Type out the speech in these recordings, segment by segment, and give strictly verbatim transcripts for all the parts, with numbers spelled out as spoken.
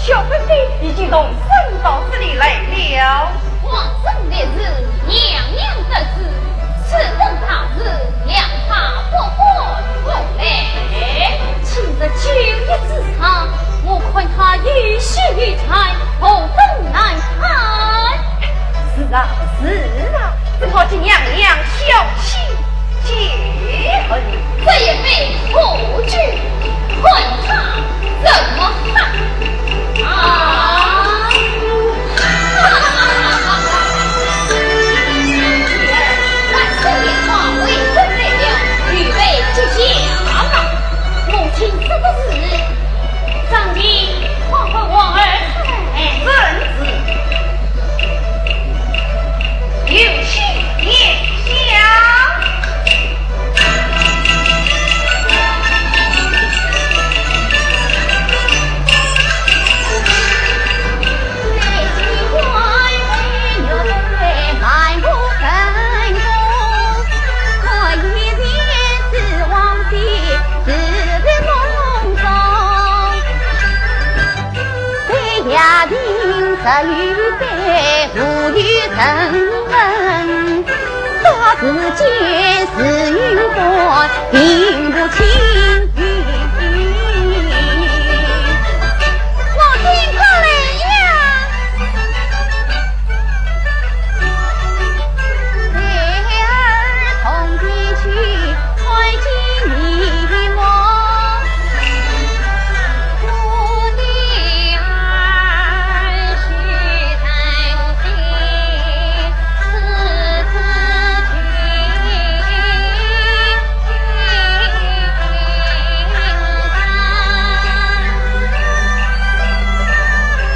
小飞飞已经动身到这里来了。王孙立是娘娘得知，此等大事，谅他不敢胡来。今日酒席之上，我看他有羞有谄，何等难堪。是啊，是啊，只怕给娘娘小气。 这一杯苦酒，看他怎么喝。啊！女儿，晚生宴话未曾来了，预备接驾吧。母亲说的是，张卿，快唤王二出来。遵旨。 有请殿下。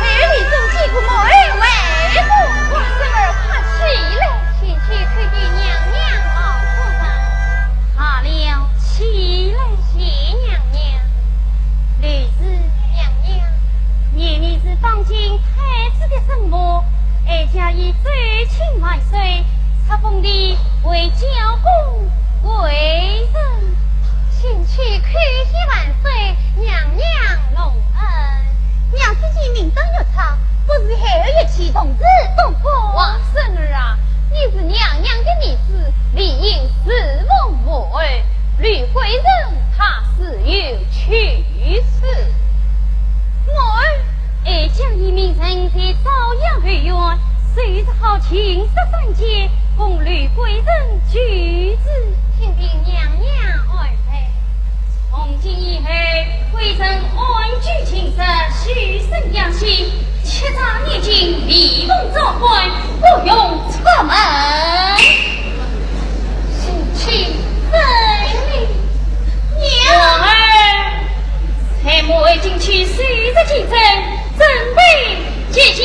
哎，你怎么见过我？哎，外公。王孙儿，快起来。贤婿叩见娘娘老夫人。罢了，起来。谢娘娘。刘氏。娘娘。念你是方卿太子的生母，哀家以周亲万岁， 册封你为教宫贵人。贤婿叩谢万岁，娘娘隆恩。娘子见名当入册，不如孩儿一起同治东宫。王孙儿啊，你是娘娘的儿子，理应侍奉母后，吕贵人他自有去处。母后。 哀家已命人在昭阳后院收拾好秦氏三件，供吕贵人居住。听凭娘娘安排。从今以后，贵人安居秦舍，修身养性，七丈念经，礼奉长官，不容出门。贤婿遵命。娘。儿， 随母后进去收拾行装，准备接驾。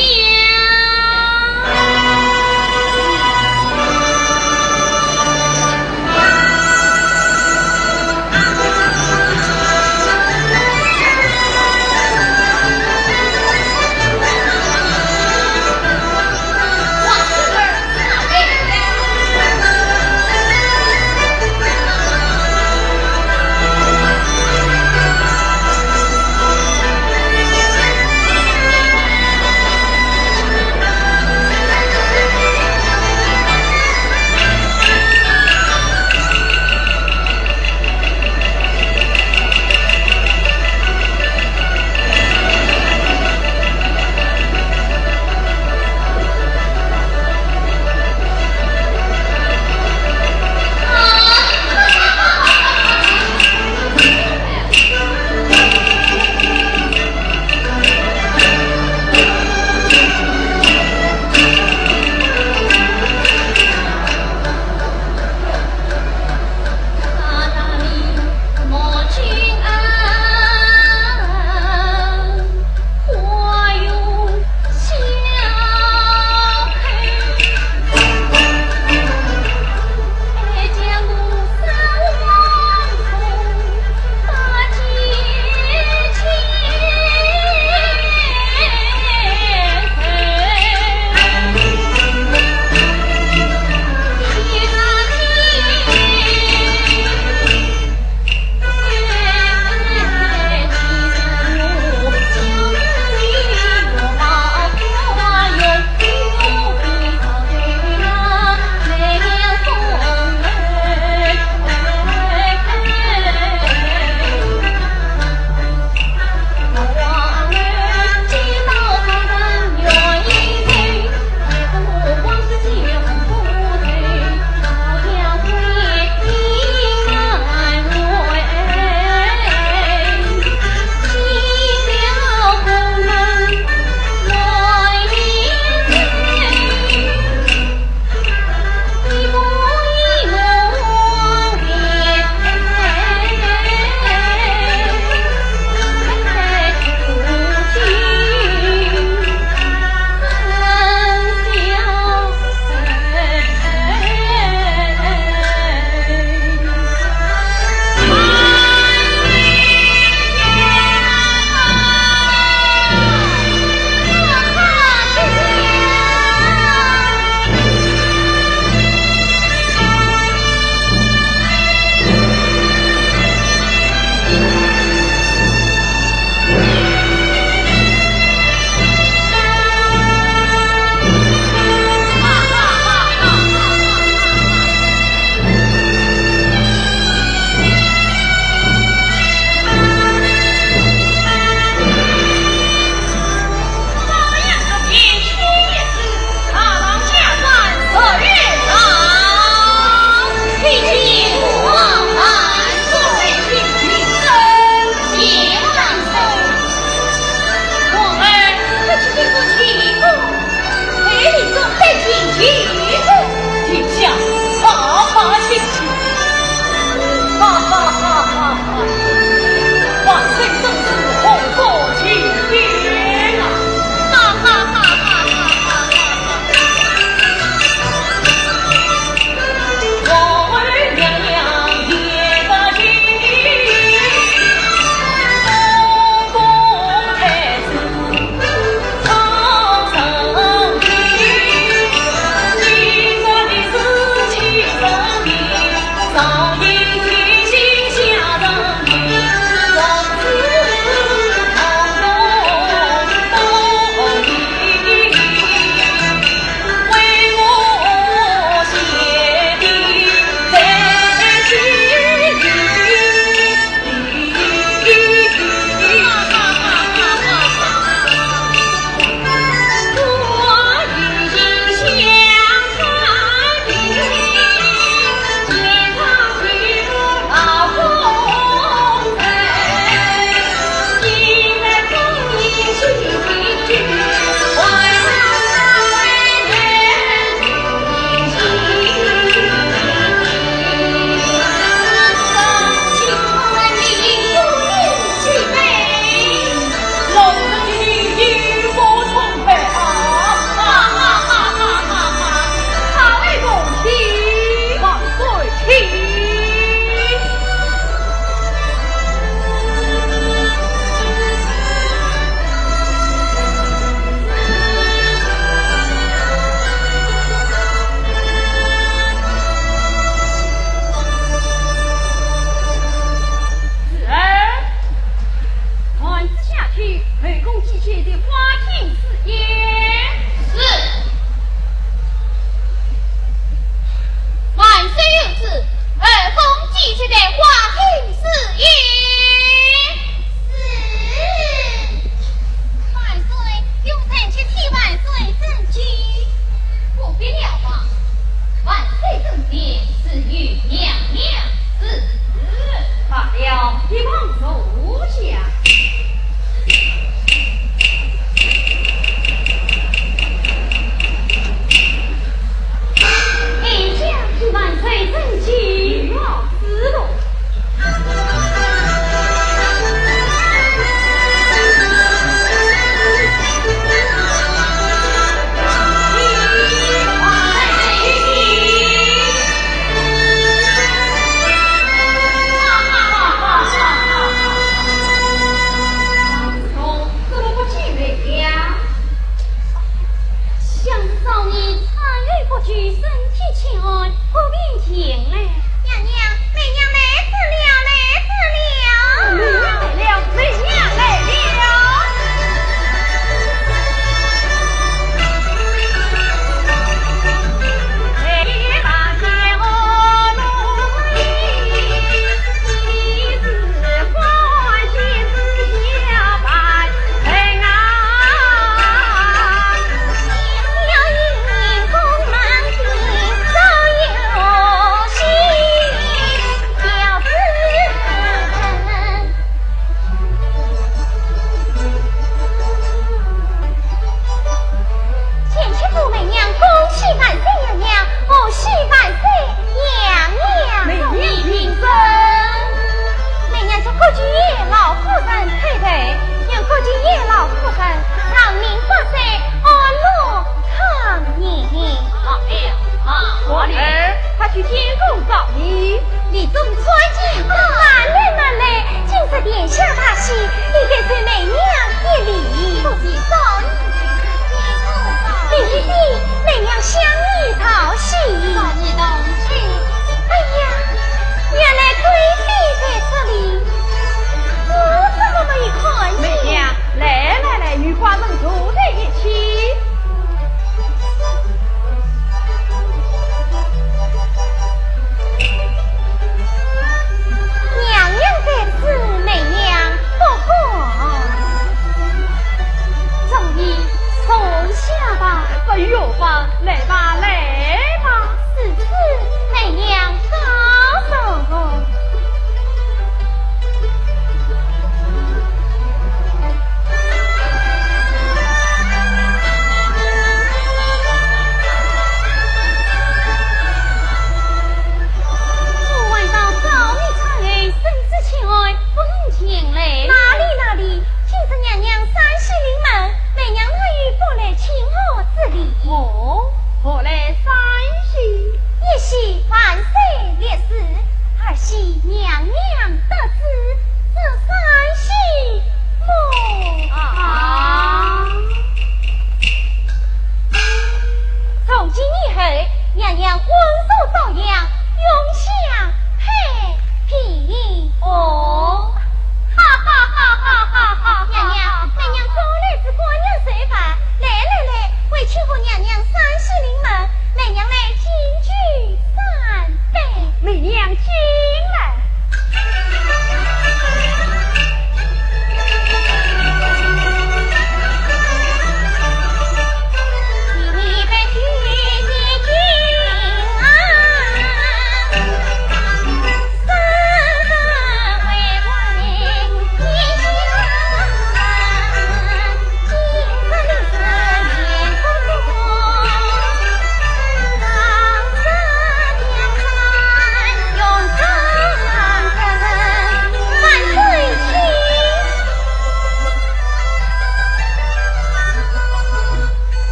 后宫寄居的花厅四宴。是。万岁有旨，后宫寄居的花厅四宴。是。万岁，容臣去替万岁登基。不必了吧，万岁登基自有娘娘之旨。罢了，你们坐下。哀家替万岁登基。有劳子龙。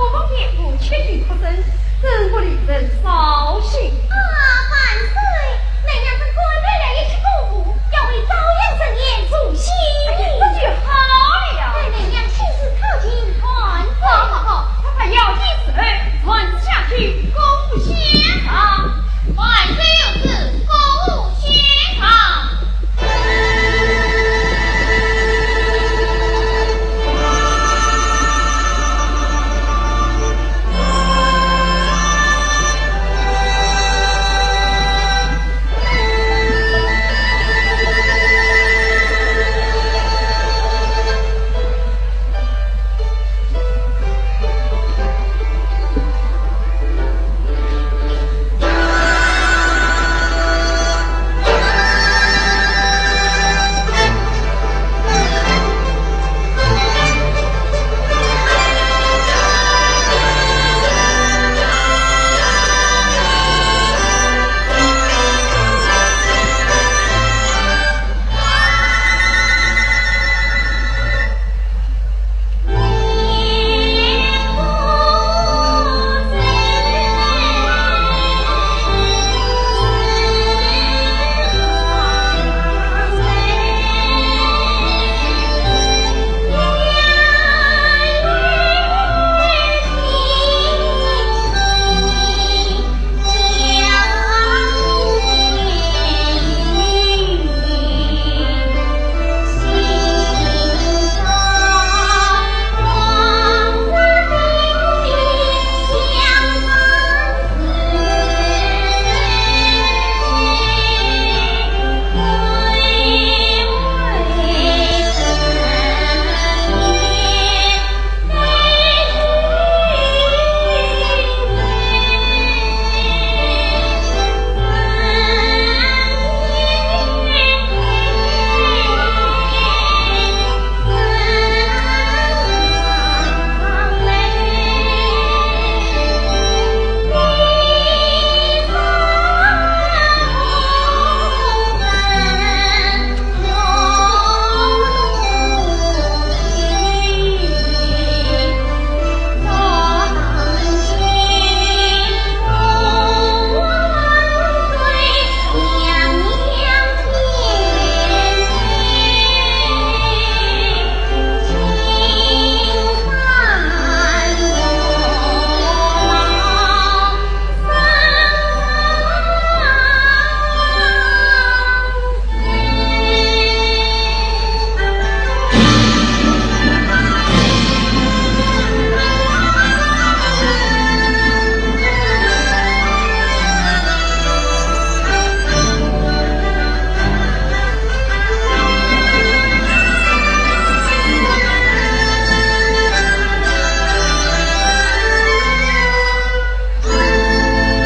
我方岳父七年出征，怎不令人操心？啊，万岁！ 南阳正赶来了一支公务，要为昭阳城前除夕。哎呀，这就好了。待南阳亲自靠近，传旨。好，好，好，快快，要紧伺候，传旨下去，公务先上。万岁有旨，公务先上。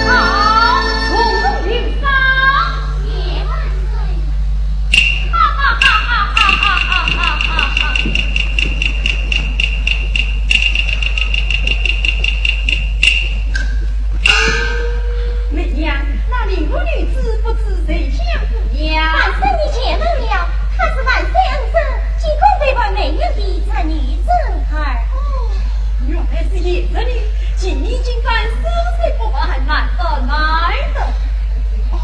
好，从容领赏。谢万岁。哈哈哈哈哈哈哈哈哈哈！梅娘，那令狐女子不知谁家姑娘？万岁，你见问了，她是万岁恩人，进宫陪伴梅娘的侄女贞儿。哦，原来是贤侄女， 今日竟敢双手不办，难得难得。哦，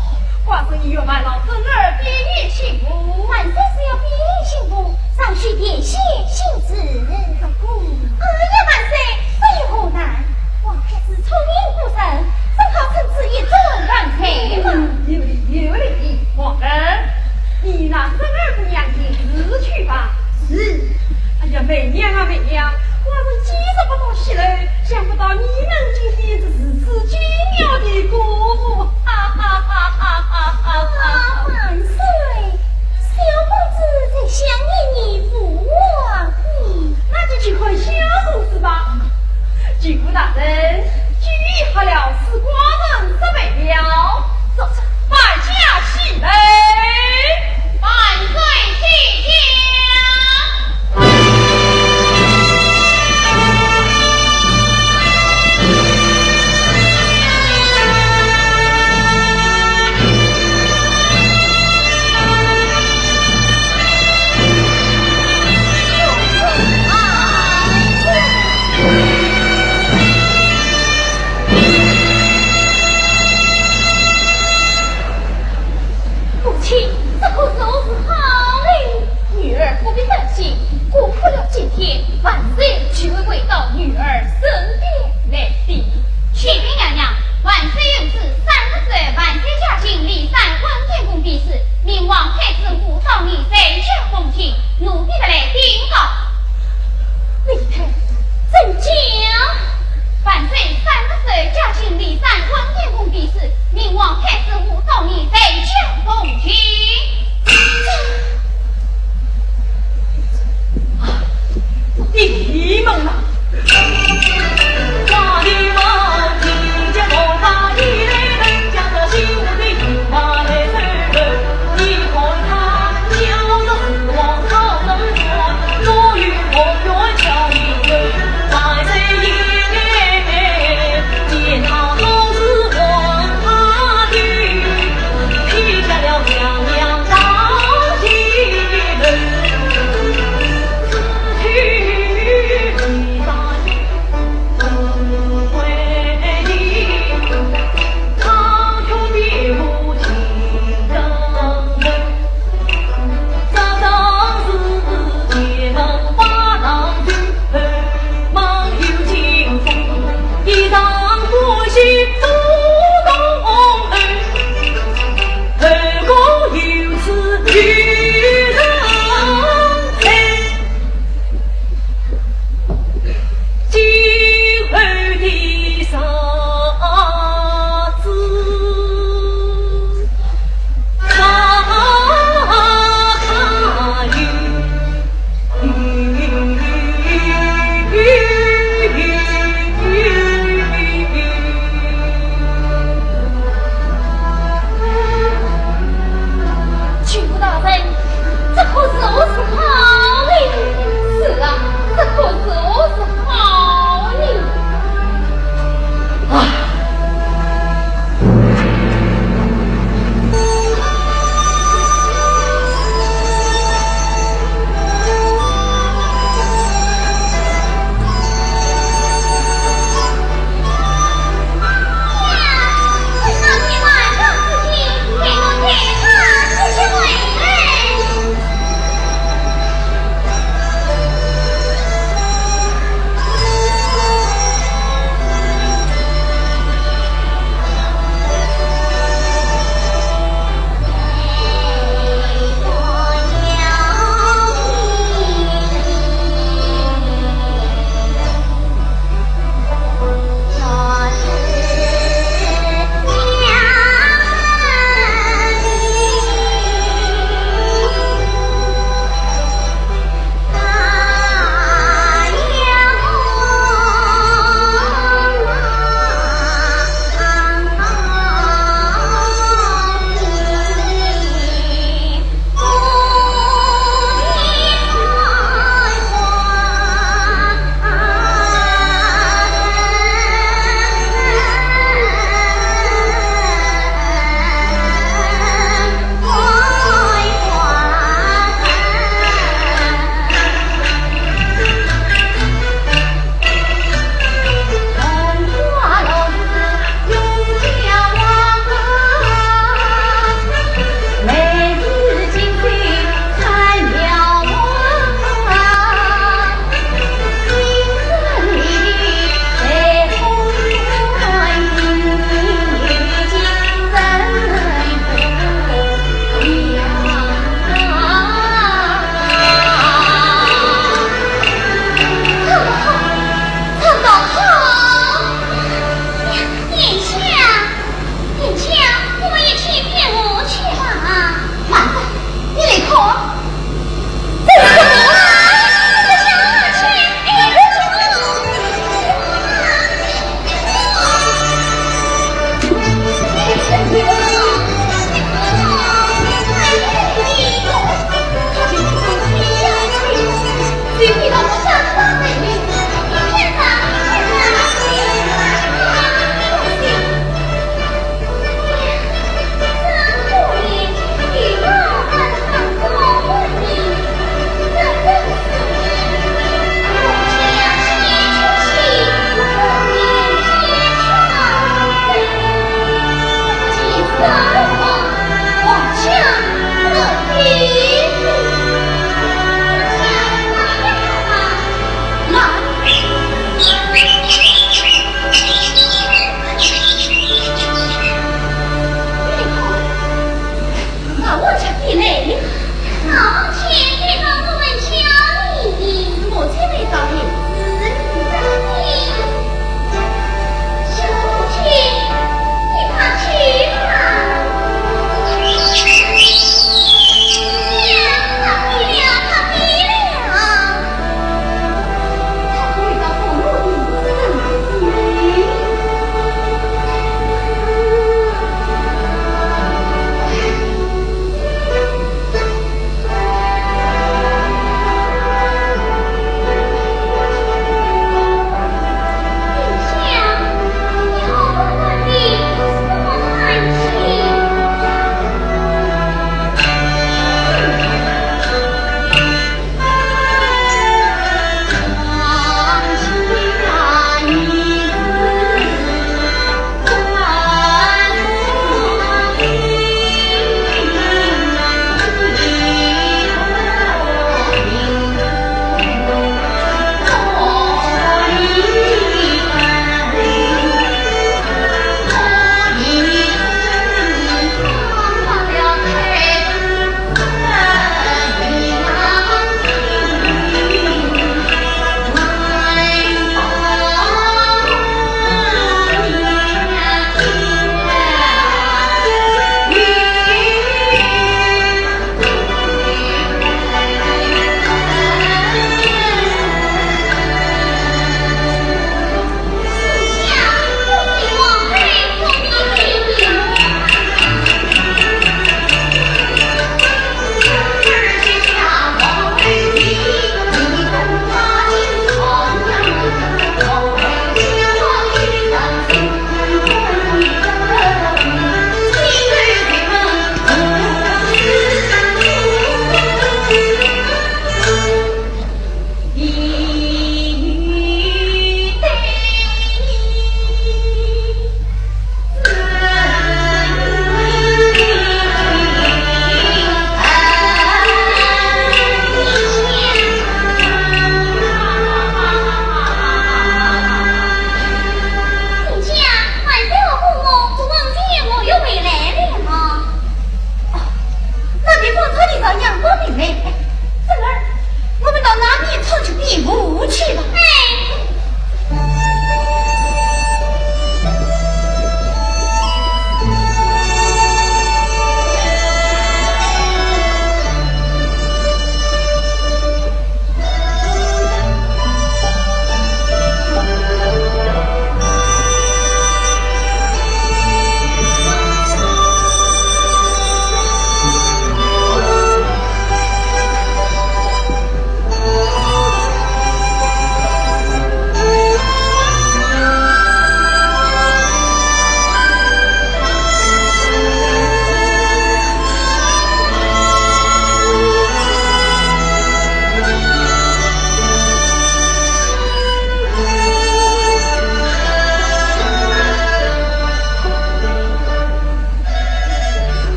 寡人与月曼老侄儿便言信物。万岁是要便言信物，尚需殿下信旨。这个……哎呀，万岁，这有何难？王家是聪明过人，正好趁此一转。万岁嘛。有礼，有礼，王儿，你拿侄儿姑娘进去吧。是。哎呀，梅娘啊，梅娘， 我是几日不到西楼，想不到你们今天是如此精妙的功夫，哈哈哈哈哈哈哈！啊，万岁，小公子在想念你父王呢。那就去看小公子吧。舅父大人，酒已喝了，是寡人失陪了。走，走。 摆下喜来。万岁起驾。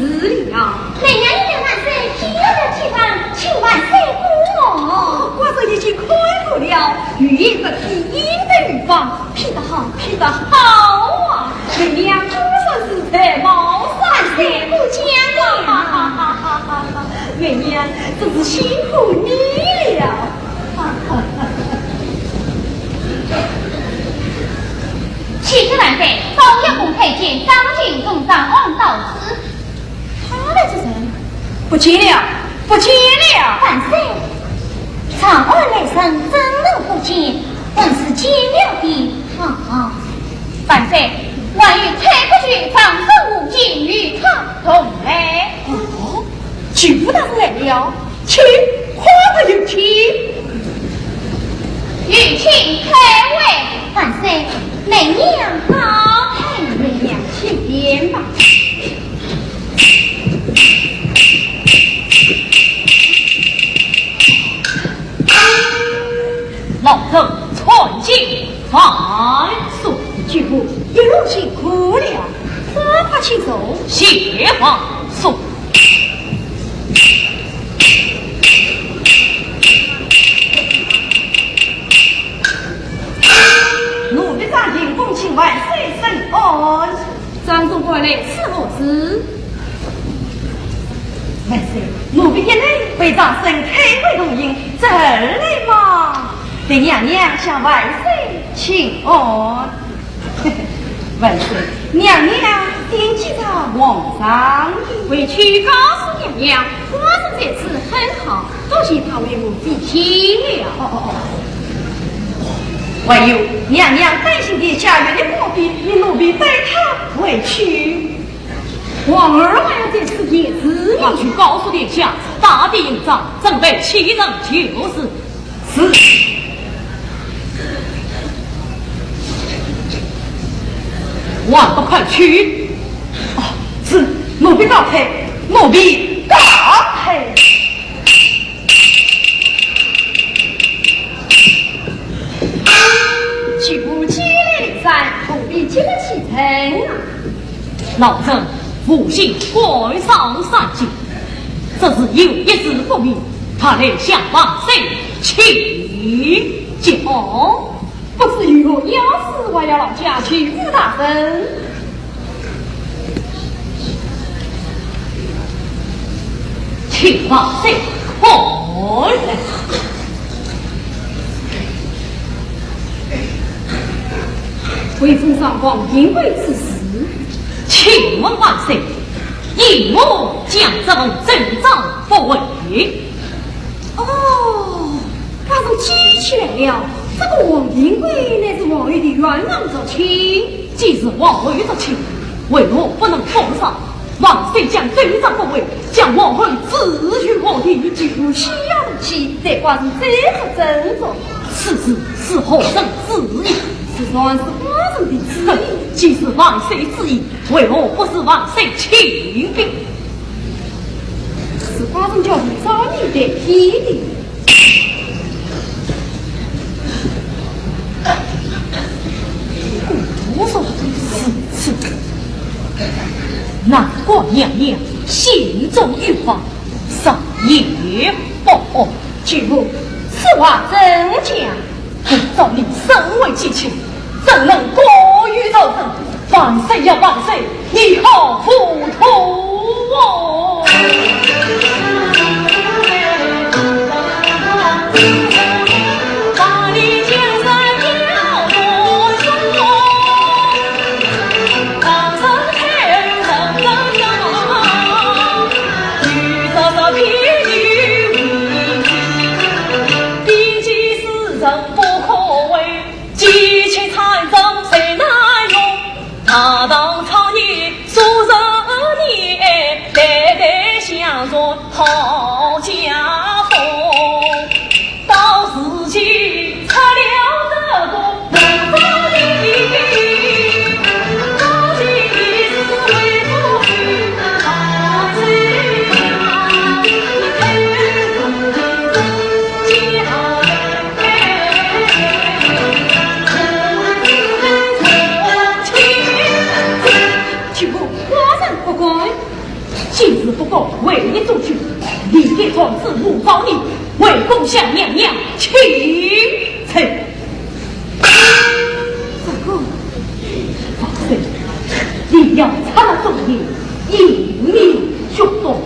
是哩呀。那娘娘对万岁批了几张，请万岁过目。哦，寡人已经看过了，御意不批，应得御方。批得好，批得好啊！那娘果然是才貌双全。万岁过奖了。哈哈哈哈哈哈！那娘真是辛苦你了。哈哈哈哈！启禀万岁，保国公太监张敬中长安到此。 他来作甚？不见了，不见了！万岁，长安来人怎能不见？但是见了的。啊，万岁，还有太伯舅张生武也与他同来。哦，舅父大人来了，请，快快有请。有请太尉。万岁， 梅娘好。哎，梅娘请便吧。老臣参见万岁。舅父，一路辛苦了，快快请坐。谢万岁。 奴婢张敬恭请万岁圣安。张总管来，是何事？万岁，奴婢一来陪张生太尉同饮，这二来嘛，对娘娘向万岁请安。 万岁，娘娘点几张皇上的。回去告诉娘娘，寡人这次很好，多谢她为我费心了。哦，哦，哦。还有，娘娘担心的家院的官兵，命奴婢带她回去。皇儿还要在此见字呢。快去告诉殿下，大典已定，准备起程就是。 是。还不快去？哦，是，奴婢告退，奴婢告退。既不见礼三，何必急得起身啊？ 老臣无心干涉三军，只是有一事不明，特来向万岁请教。不知有何要事，还要劳驾舅父大人。请万岁看。 回府上皇定贵之事。请问万岁，因何将这份奏章不回？哦，寡人记起来了，这个王定贵乃是皇后的远房族亲。既是皇后族亲，为何不能封赏？ 万岁将奏章不回，将皇后置于何地？舅父休要动气，待寡人再作斟酌。此事是何人之意？自然是寡人的主意。哼，既是万岁之意，为何不是万岁亲笔？是寡人叫你找你代替的。 我说如此，难怪娘娘心中有话，上言不哦。舅父，此话怎讲？照你身为近亲，怎能过于朝政？万岁呀万岁，你好糊涂哦！舅父，寡人不敢。今日不过为你做主，你的同志不招你，为公向娘娘请罪。这个，放心，你要插了中意，一无所动。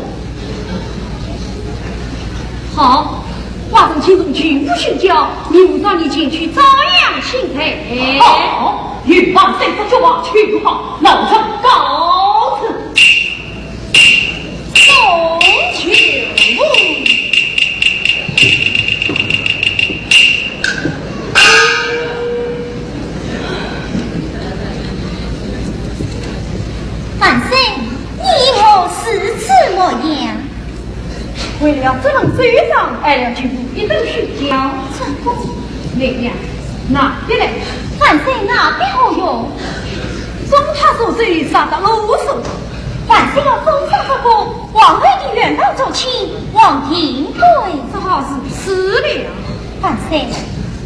好，寡人请从舅父请教，明朝你前去朝阳请罪。好，有话再说，就话去吧，老臣告辞。 范生，你我如此模样。为了这份罪状，挨了舅父一顿训教。成功。 娘娘，拿笔来。范生拿笔何用？中他所罪，杀得啰嗦。范生要封杀不过，皇后的原告做亲，皇庭对。这好如此了。范生，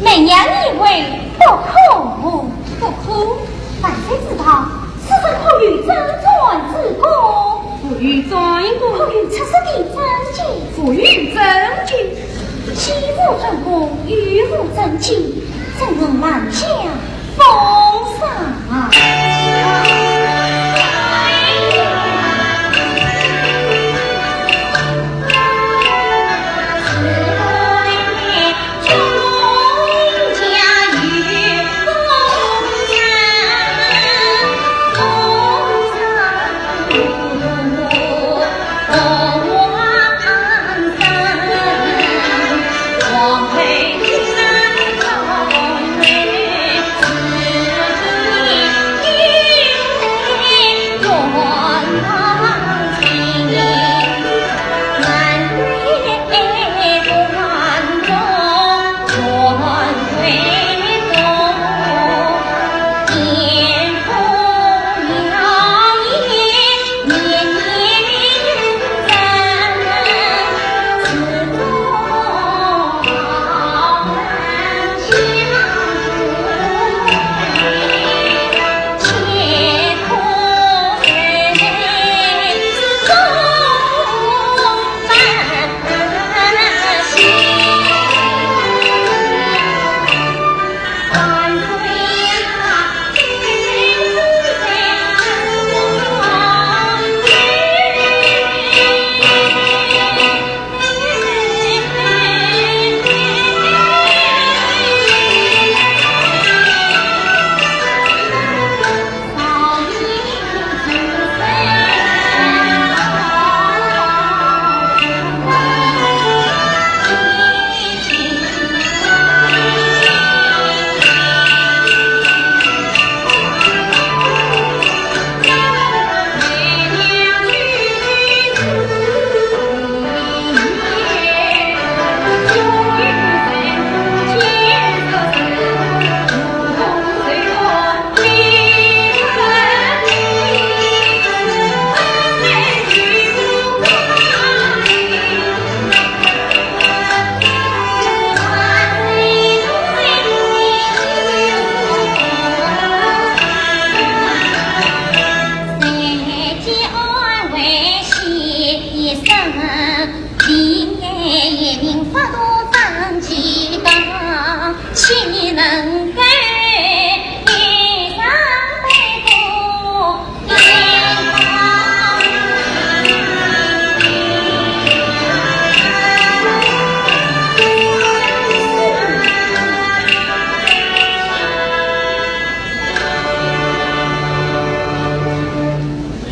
娘娘以为不可。不可？范生知道， 此事可有专转之功，不有专功，可有出色的政绩，不有政绩。既无专功，又无政绩，怎能瞒下封杀？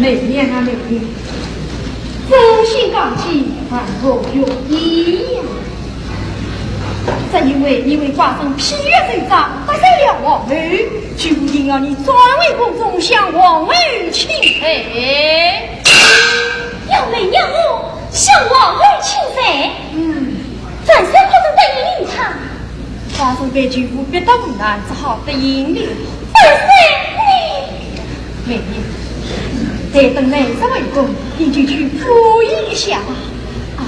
娘娘啊，娘娘，真心感激，但何容易呀？正因为你为寡人批阅奏章，得罪了皇后，就一定要你转回宫中向皇后请罪。要娘娘我向皇后请罪？嗯。范生可曾答应于他？ 皇上被舅父逼得无奈，只好答应了。范生，你……妹妹，待等来日回宫，你就去敷衍一下吧。啊。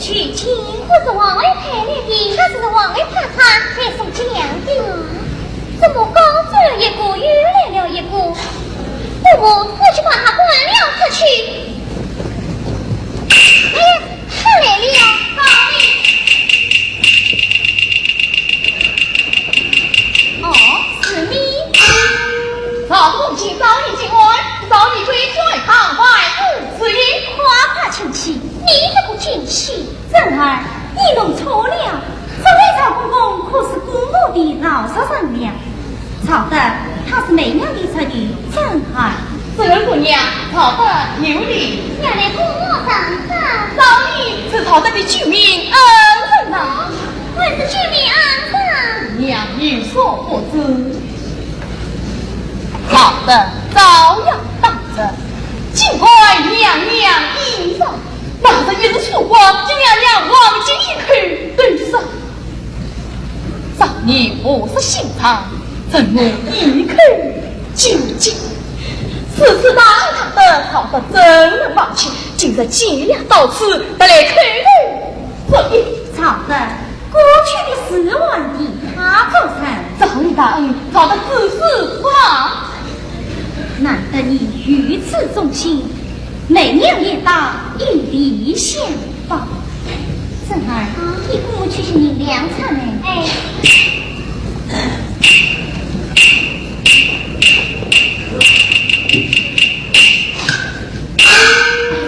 如今我是王二太来的，她是王二太太来送脊梁的。怎么刚走了一个，又来了一个？我们快去把她赶了出去。哎呀，她来了！哦，是你。赵公请少爷进来，少爷跪下堂拜。是你。快快请起，你这个奸细。 珍儿，你弄错了，这位赵公公可是姑母的老熟人了。曹德，他是梅娘的侄儿，珍儿。侄儿姑娘，曹德有礼。原来姑母上山。少爷是曹德的救命恩人呐。哦，恩是救命恩人。娘有所不知，曹德早要当值，尽管娘娘依仗。 那日一日出光，竟让娘黄金一口都失。少爷不识心肠，怎么一口究竟？此次大老爷得逃得真能忘记，今日见了到此，得来叩头作揖。曹德，过去的事还替他做甚？少爷大恩，曹德自是不忘。难得你如此忠心， 梅娘也答应相报。珍儿，你跟我去寻银两出来。哎。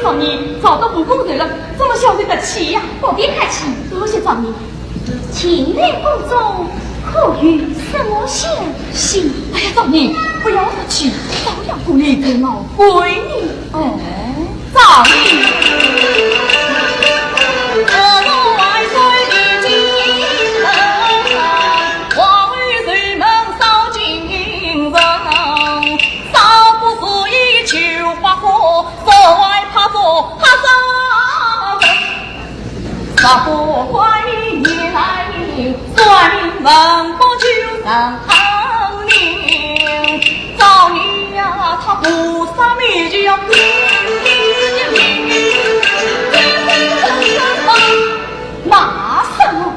少爷，曹德不过来了，怎么消受得起呀？不必客气。多谢少爷。 近来宫中可有什么消息？哎呀，少爷，不要客气，少爷过来，我跪你。哦，少爷。骂什么？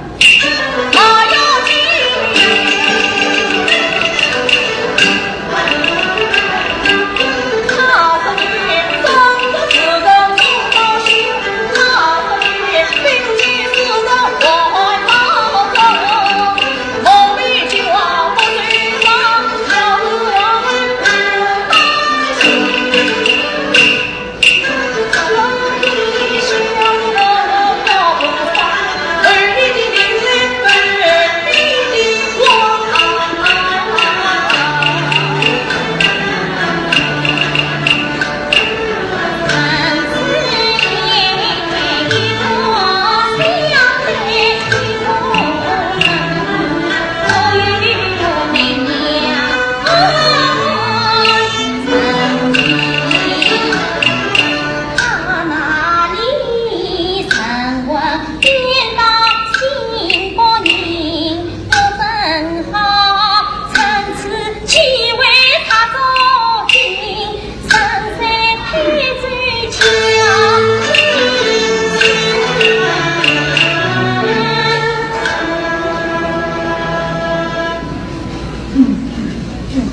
嗯，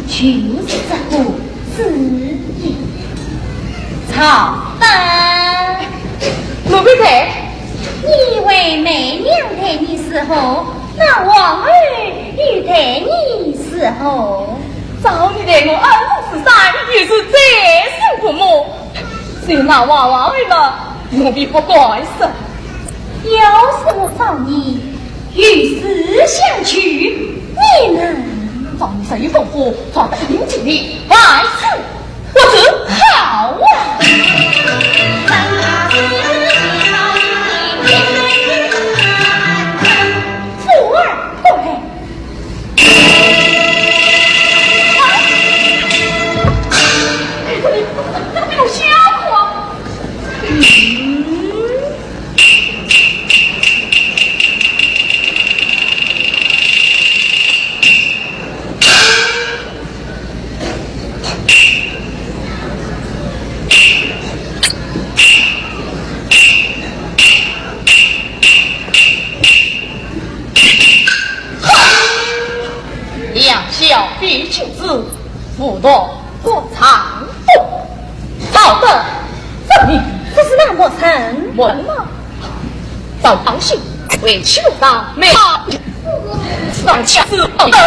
就是这个主意。曹德。奴婢在。你为梅娘待你如何，那皇后又待你如何？少爷待我恩重如山，也是再三不过。 至于那王后嘛，奴婢不敢说。要是我少爷有事相求，你能？少爷这一封书，传得一定尽力，万事不足。好啊！福儿，过来。 有笑话。道过场。哦，好的，这里，这是哪么人？我吗？早当心，回去路上没好上下是好的。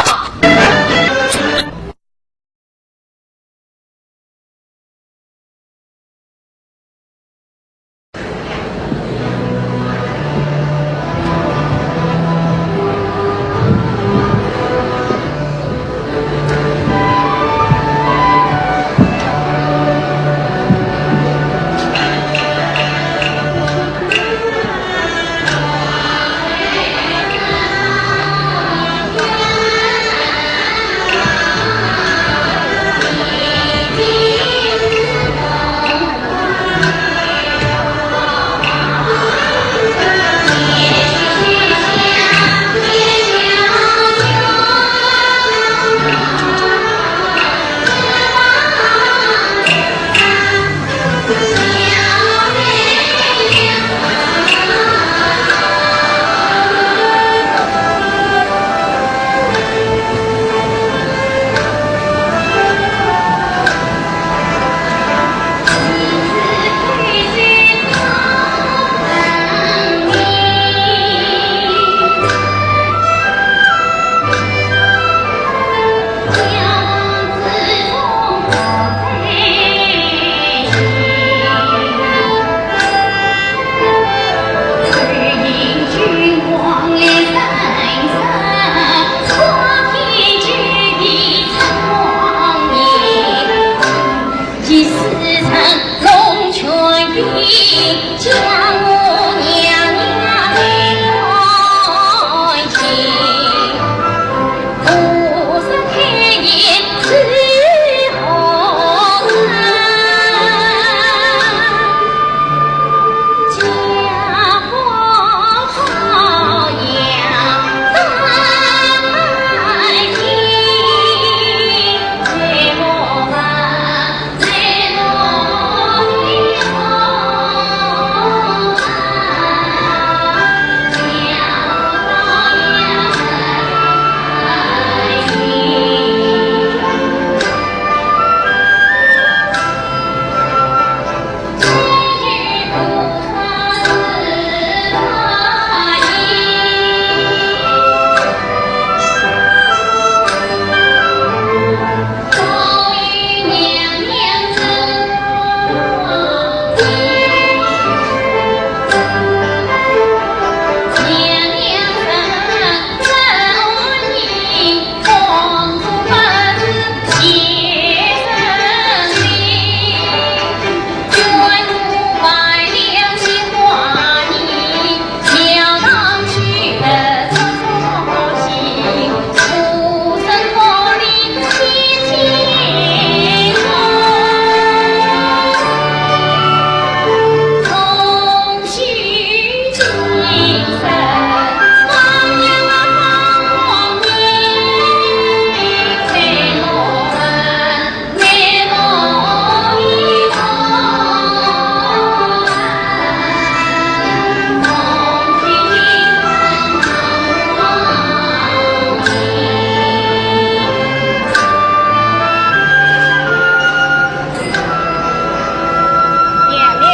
娘娘，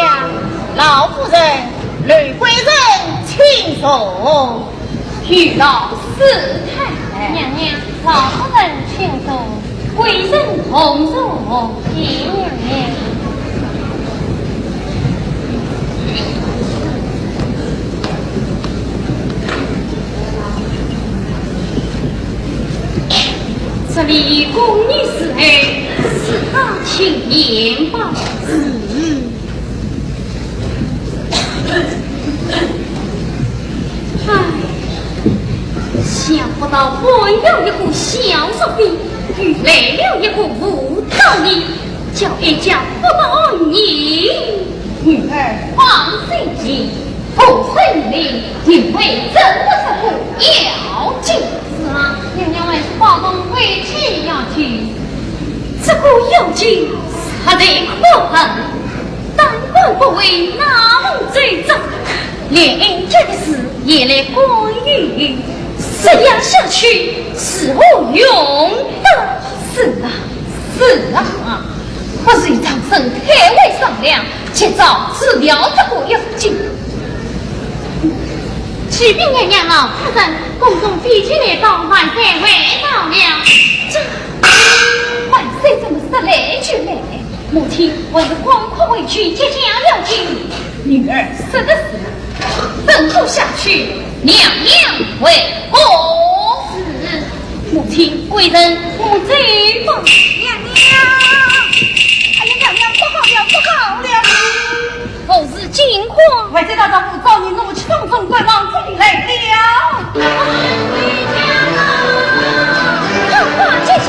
老夫人，刘贵人请坐。 有劳师太。娘娘，老夫人请坐。贵人同坐。谢娘娘。这里供你侍候，适当请便吧。是。 唉，想不到本要一个小淑妃，遇来了一个无道人，叫哀家不得安宁。女儿放心，我和你定会争得这个妖精。是啊，娘娘还是保重，回去要紧。这个妖精实在可恨。 胆敢不为那门奏章，连哀家的事也来干预，这样下去是何用得？是啊，是是啊，不如让臣退位商量，及早治疗这个妖精。启禀娘娘老夫人，宫中飞机来报，万岁回朝了。这，万岁怎么说来就来？母亲还是赶快回去接驾要紧。女儿说的是，吩咐下去，娘娘回宫。是。 母亲，贵人，我走吧。娘娘！哎呀，娘娘，不好了，不好了！何事惊慌？外贼大丈夫赵宁奴启程从关王这里来了。快快接驾！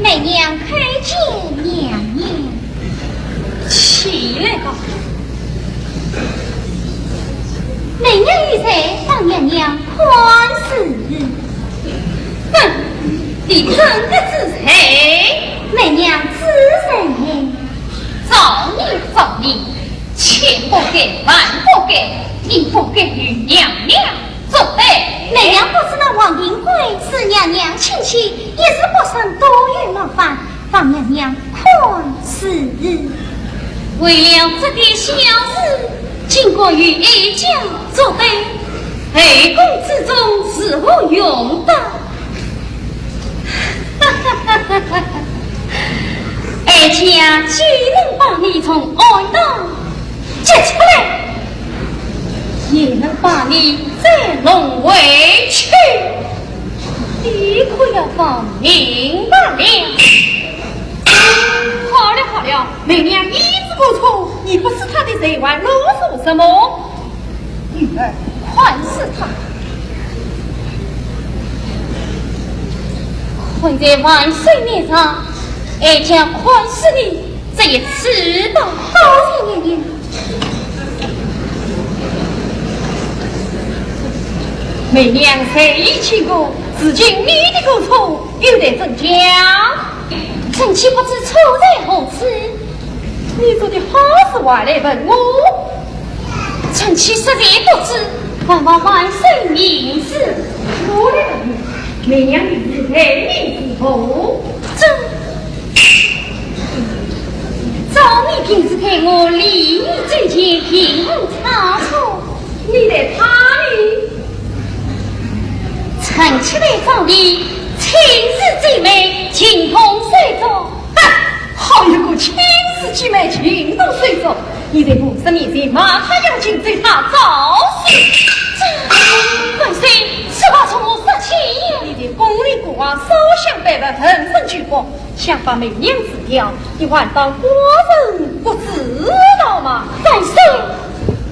梅娘叩见娘娘。起来吧。梅娘有罪，望娘娘宽恕。 哼，你真的知罪？梅娘知罪。造孽，造孽，千不该万不该，你不该与娘娘作对。梅娘不知那王定贵是娘娘亲戚，一时不慎多有冒犯， 望娘娘宽恕。为了这点小事，竟敢与哀家作对，后宫之中如何容得？哀家既能把你从暗堂 接出来，也能把你再弄回去。你可要放明白了。好了好了，梅娘一时过错，你不是她的罪，还啰嗦什么？女儿，宽恕她。看在万岁面上，哀家宽恕你这一次吧。多谢娘娘。 梅娘在意清过，如今你的过错又待怎讲？臣妾不知错在何处。你做的好事还来问我？臣妾实在不知，还望万岁明示。我来问你，梅娘平日待你如何？这 照你平时待我，礼义周全，并无差错。你待她呢？臣妾待赵宁，亲似姐妹，情同手足。哈，好一个亲似姐妹，情同手足！你在父皇面前骂她妖精，咒她找死。这，万岁，此话从何说起呀？你在宫里过往，烧香拜佛，闻声求佛， 想把梅娘除掉，你还当寡人不知道吗？万岁，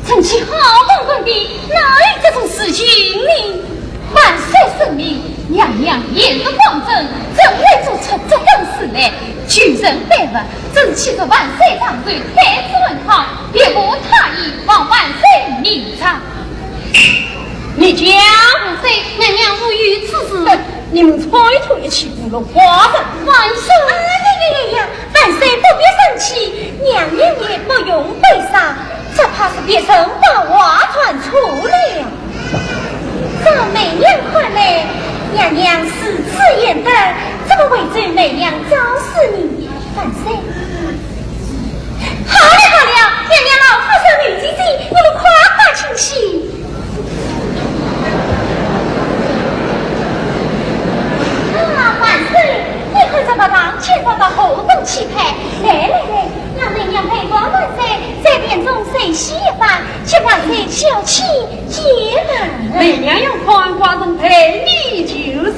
臣妾好端端的，哪有这种事情呢？万岁圣明，娘娘也是方正，怎会做出这等事来？求神拜佛，朕岂是万岁丈人，太子文康，别无他意，望万岁明察。 你讲。万岁，娘娘无有此事。哼，你们全都一起胡乱话的。万岁！哎呀呀呀呀！万岁不必生气，娘娘也不用悲伤，只怕是别人把话传错了。照梅娘看来，娘娘如此贤德，怎么会咒梅娘找死呢？万岁！ 好了好了，娘娘老夫人刘姐姐，你们快快请起。啊，万岁，你看这白袍间上的后宫气派，来来来，让梅娘陪伴万岁，在殿中休息一番，请万岁小憩。 梅娘要看寡人陪你就是。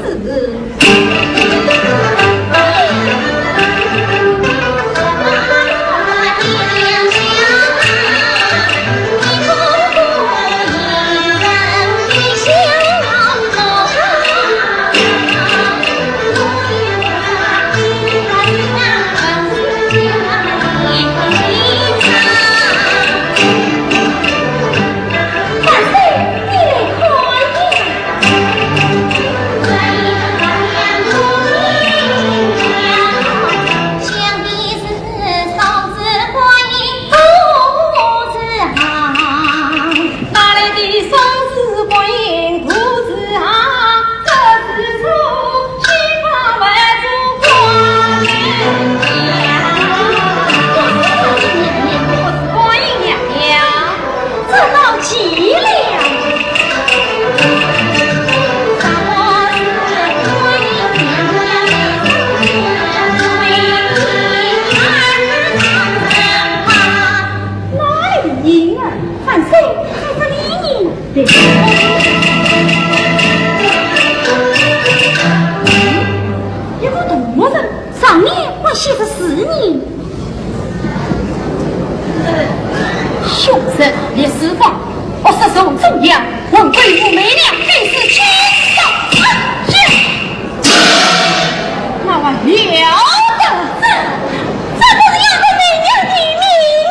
一个大学生，上面还写着字呢。凶手李四方，恶杀宋仲阳，还毁我梅娘，真是奸商！啊，这……那还了得！这，这不是要了梅娘的命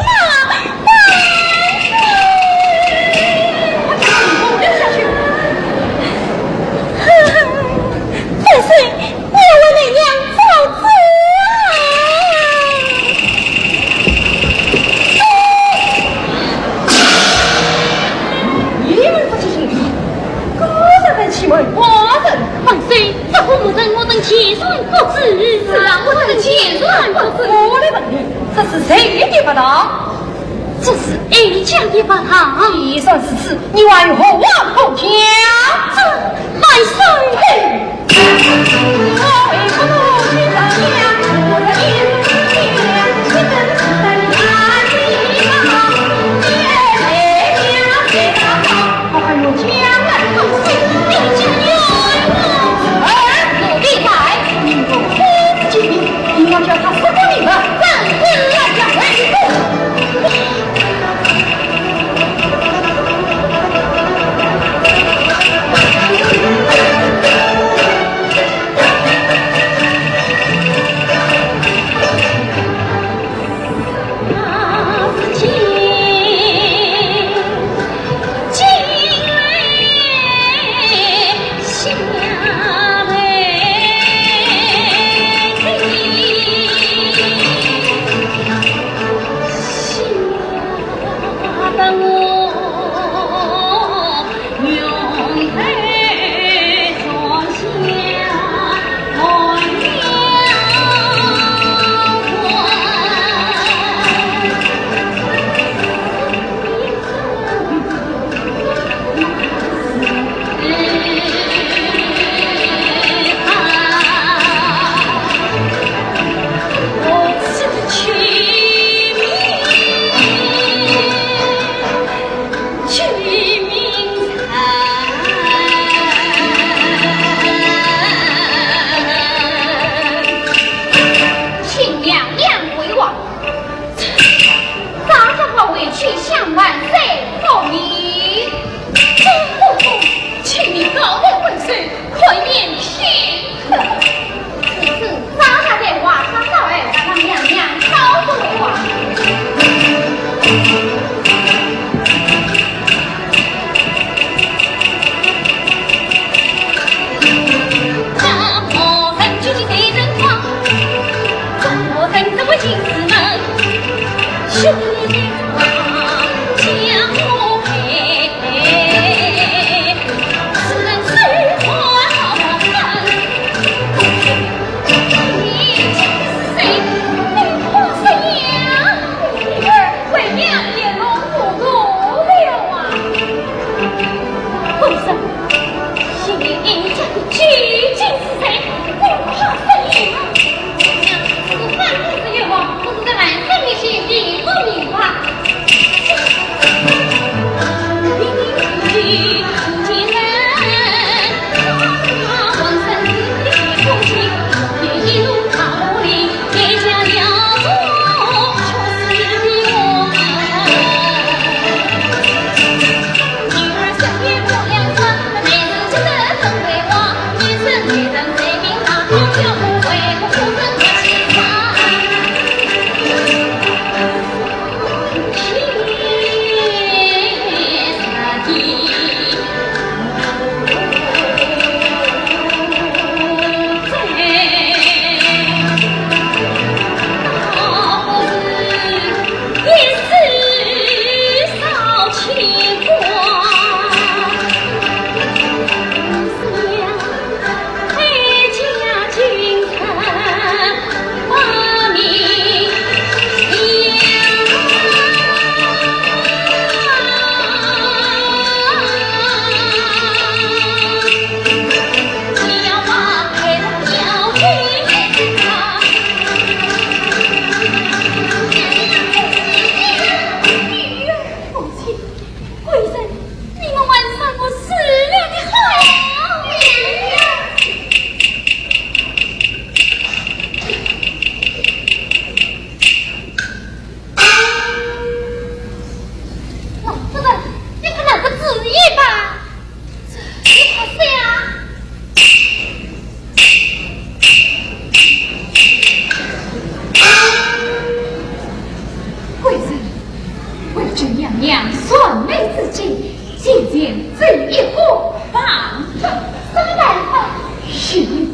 吗？万岁！我把你弄了下去。 万岁，你要为梅娘做主啊！你们这些兄弟，果然很欺瞒寡人。万岁，这个牧人我等全然不知。是啊，我等全然不知。我来问你，这是谁的白糖？这是哀家的白糖。既然如此，你还有何话可讲？这……万岁！嘿！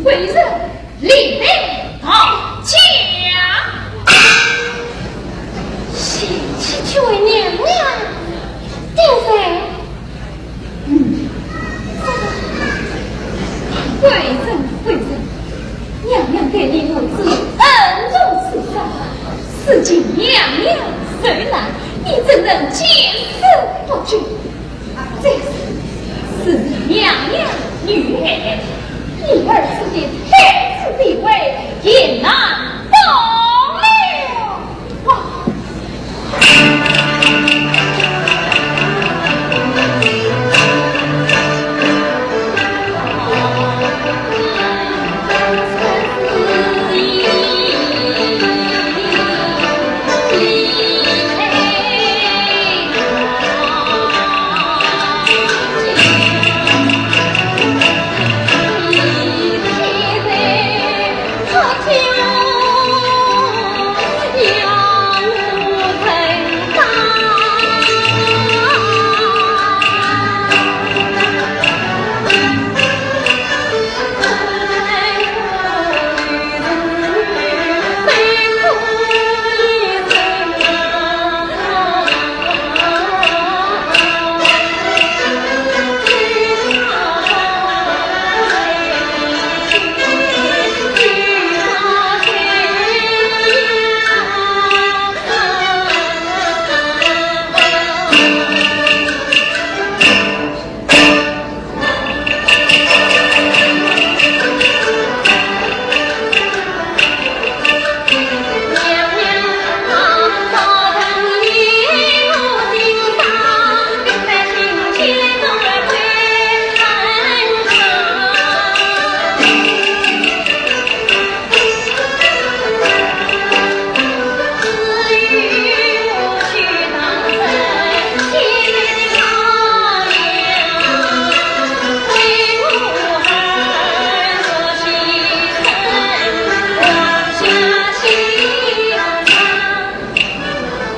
贵人，另备道驾。贤妻去见娘娘。定是。嗯，贵人，贵人，娘娘对你如此恩重如山，如今娘娘受难，你怎能见死不救？ 这是娘娘女儿，女儿此地太子地位，也难保了。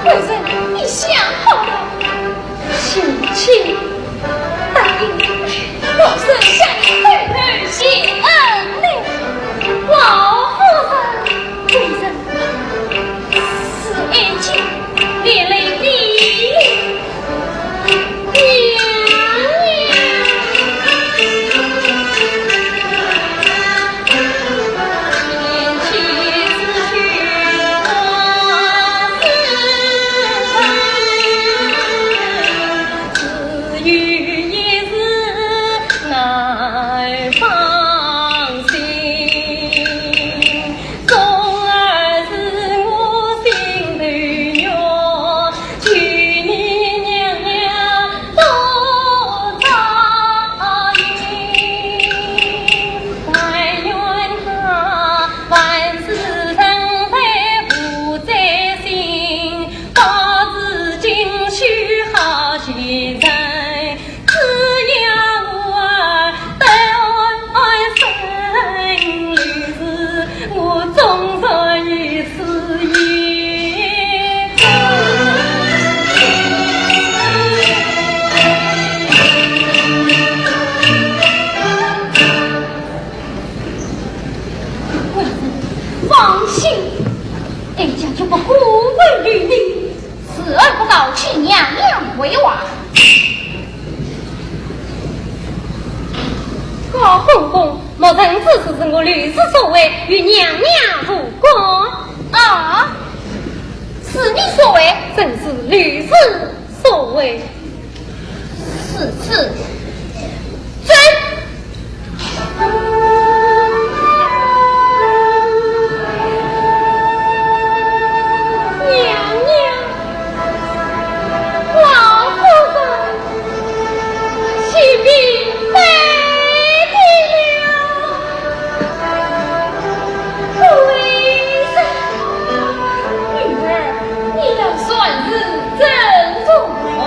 贵人，你想好了？贤妻，答应我，我身下你最后谢恩了。老夫人，贵人，是爱情连累你。 娘娘。放心，哀家绝不辜负于你。 是而不告，请娘娘回话。高公公，莫认此事是我刘氏所为，与娘娘无关。啊，是你所为？正是刘氏所为。如此，走。 娘娘，老夫人，启禀爹爹了。贵人，女儿，你要善始珍重哦。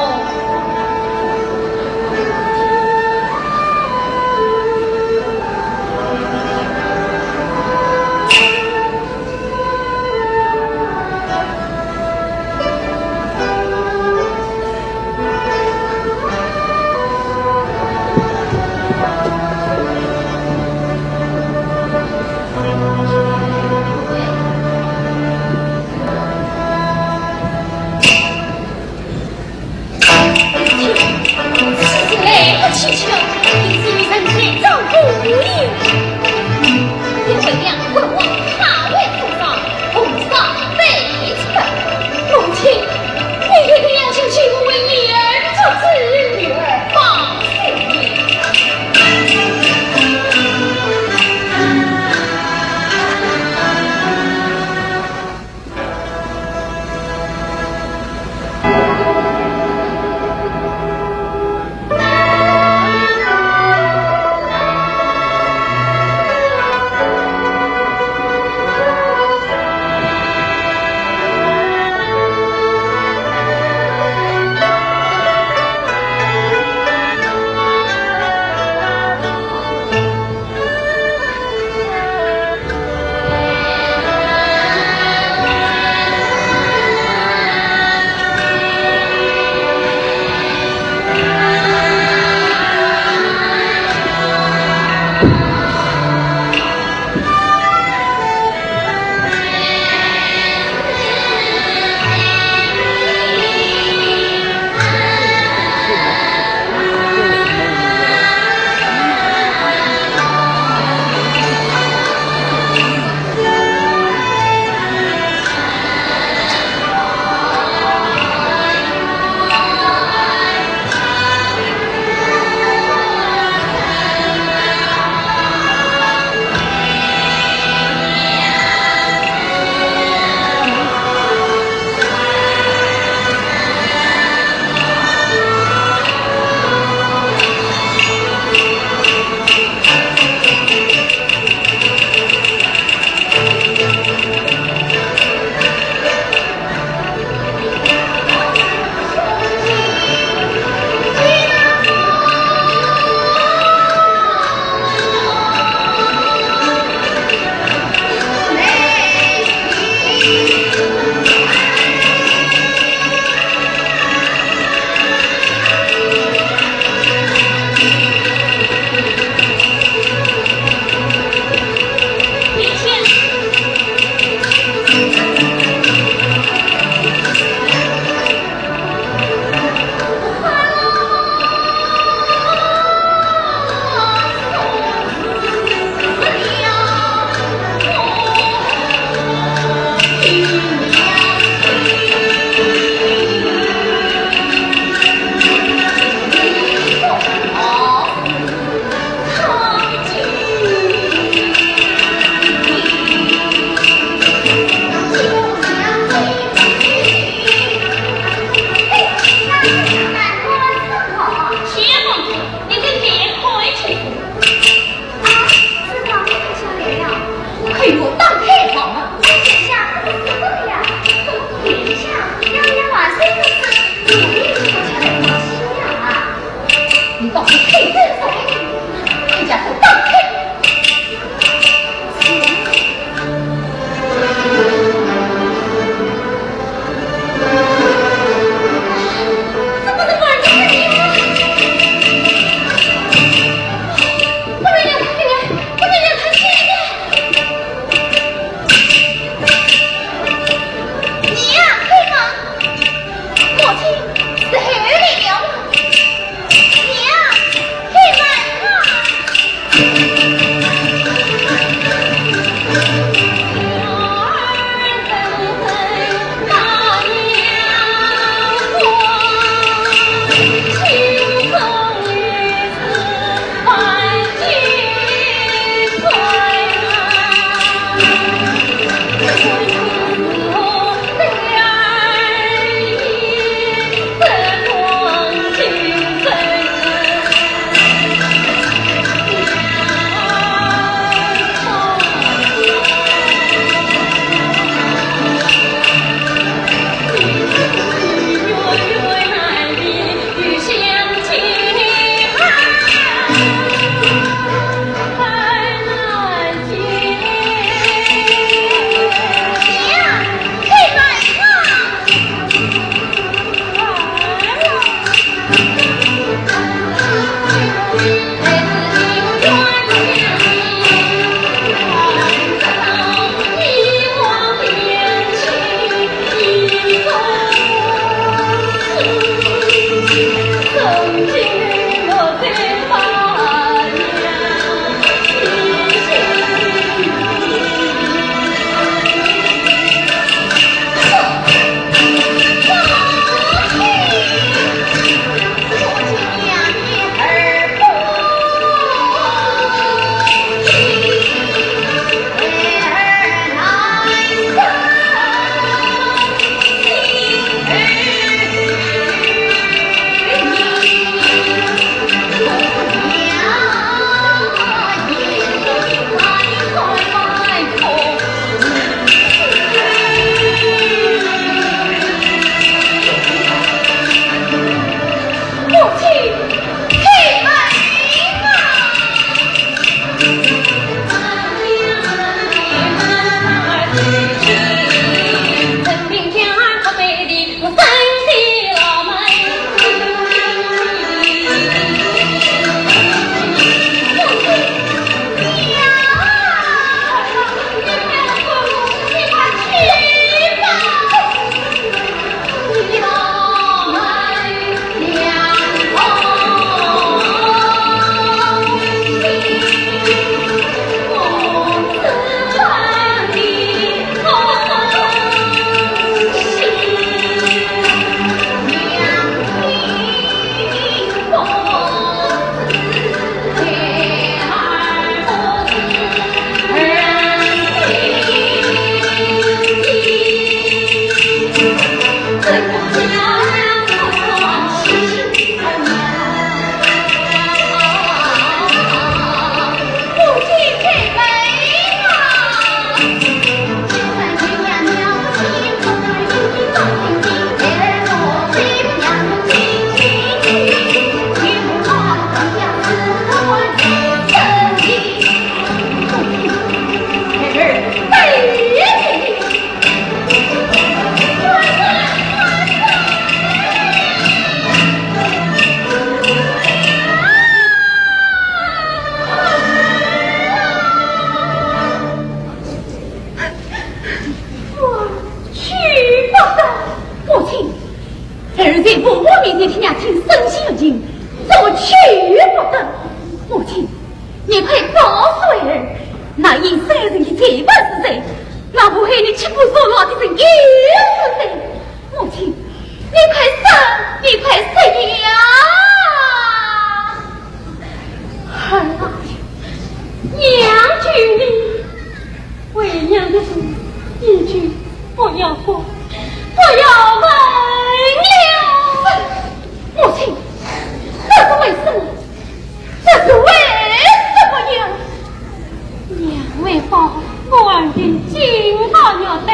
哦，我儿的金发玉带，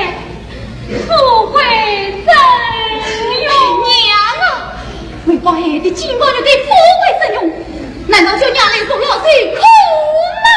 富贵怎样？娘啊！为官害的金发玉带富贵怎样？难道叫娘来受老贼苦吗？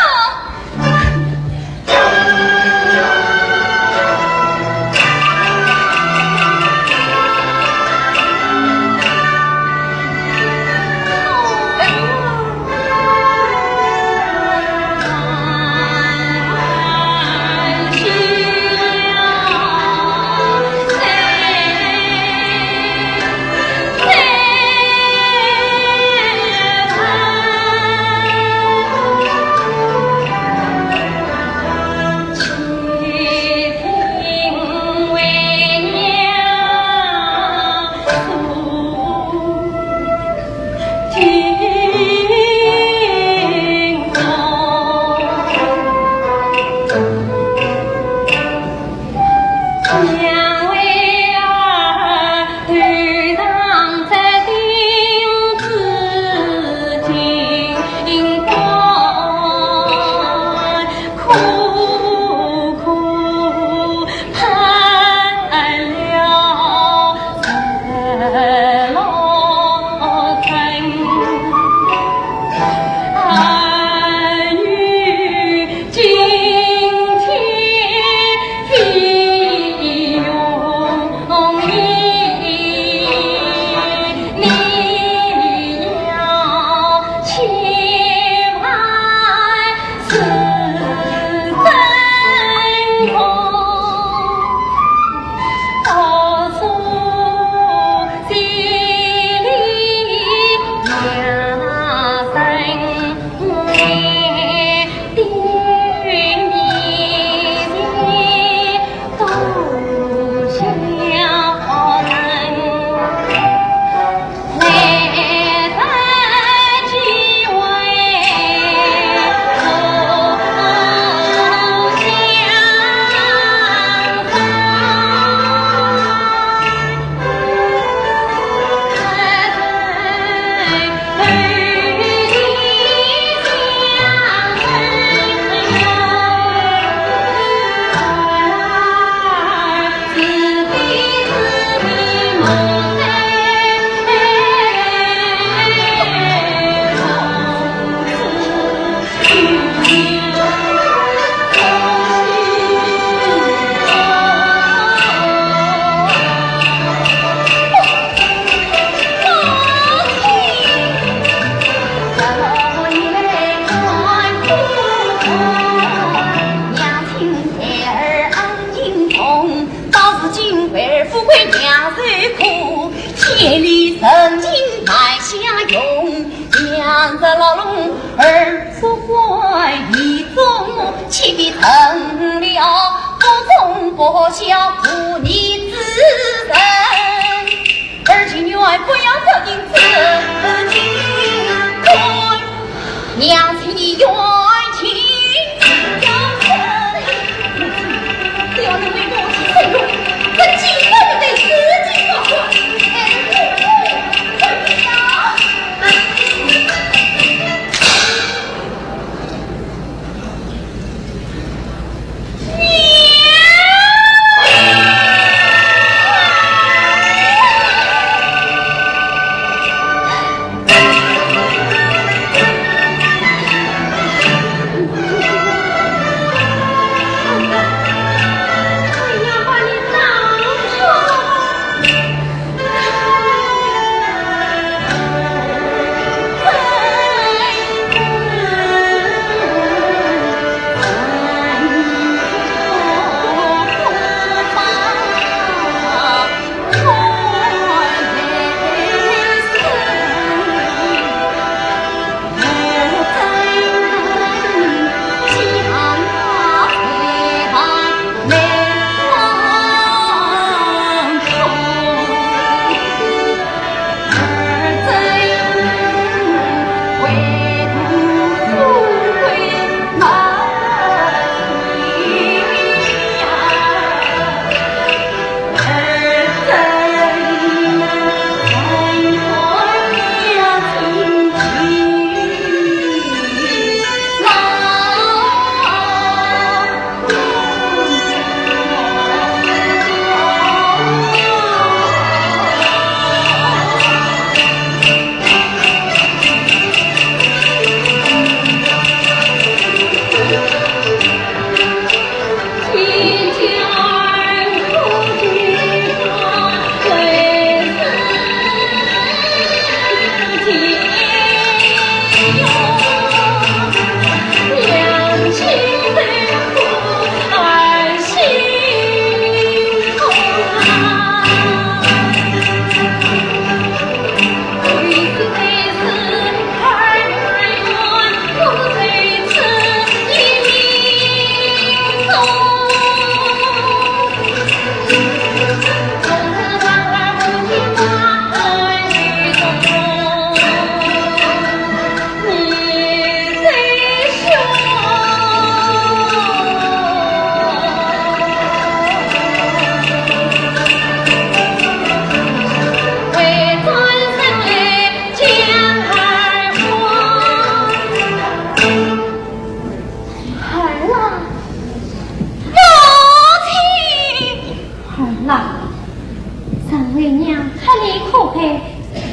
为娘，看你可悲，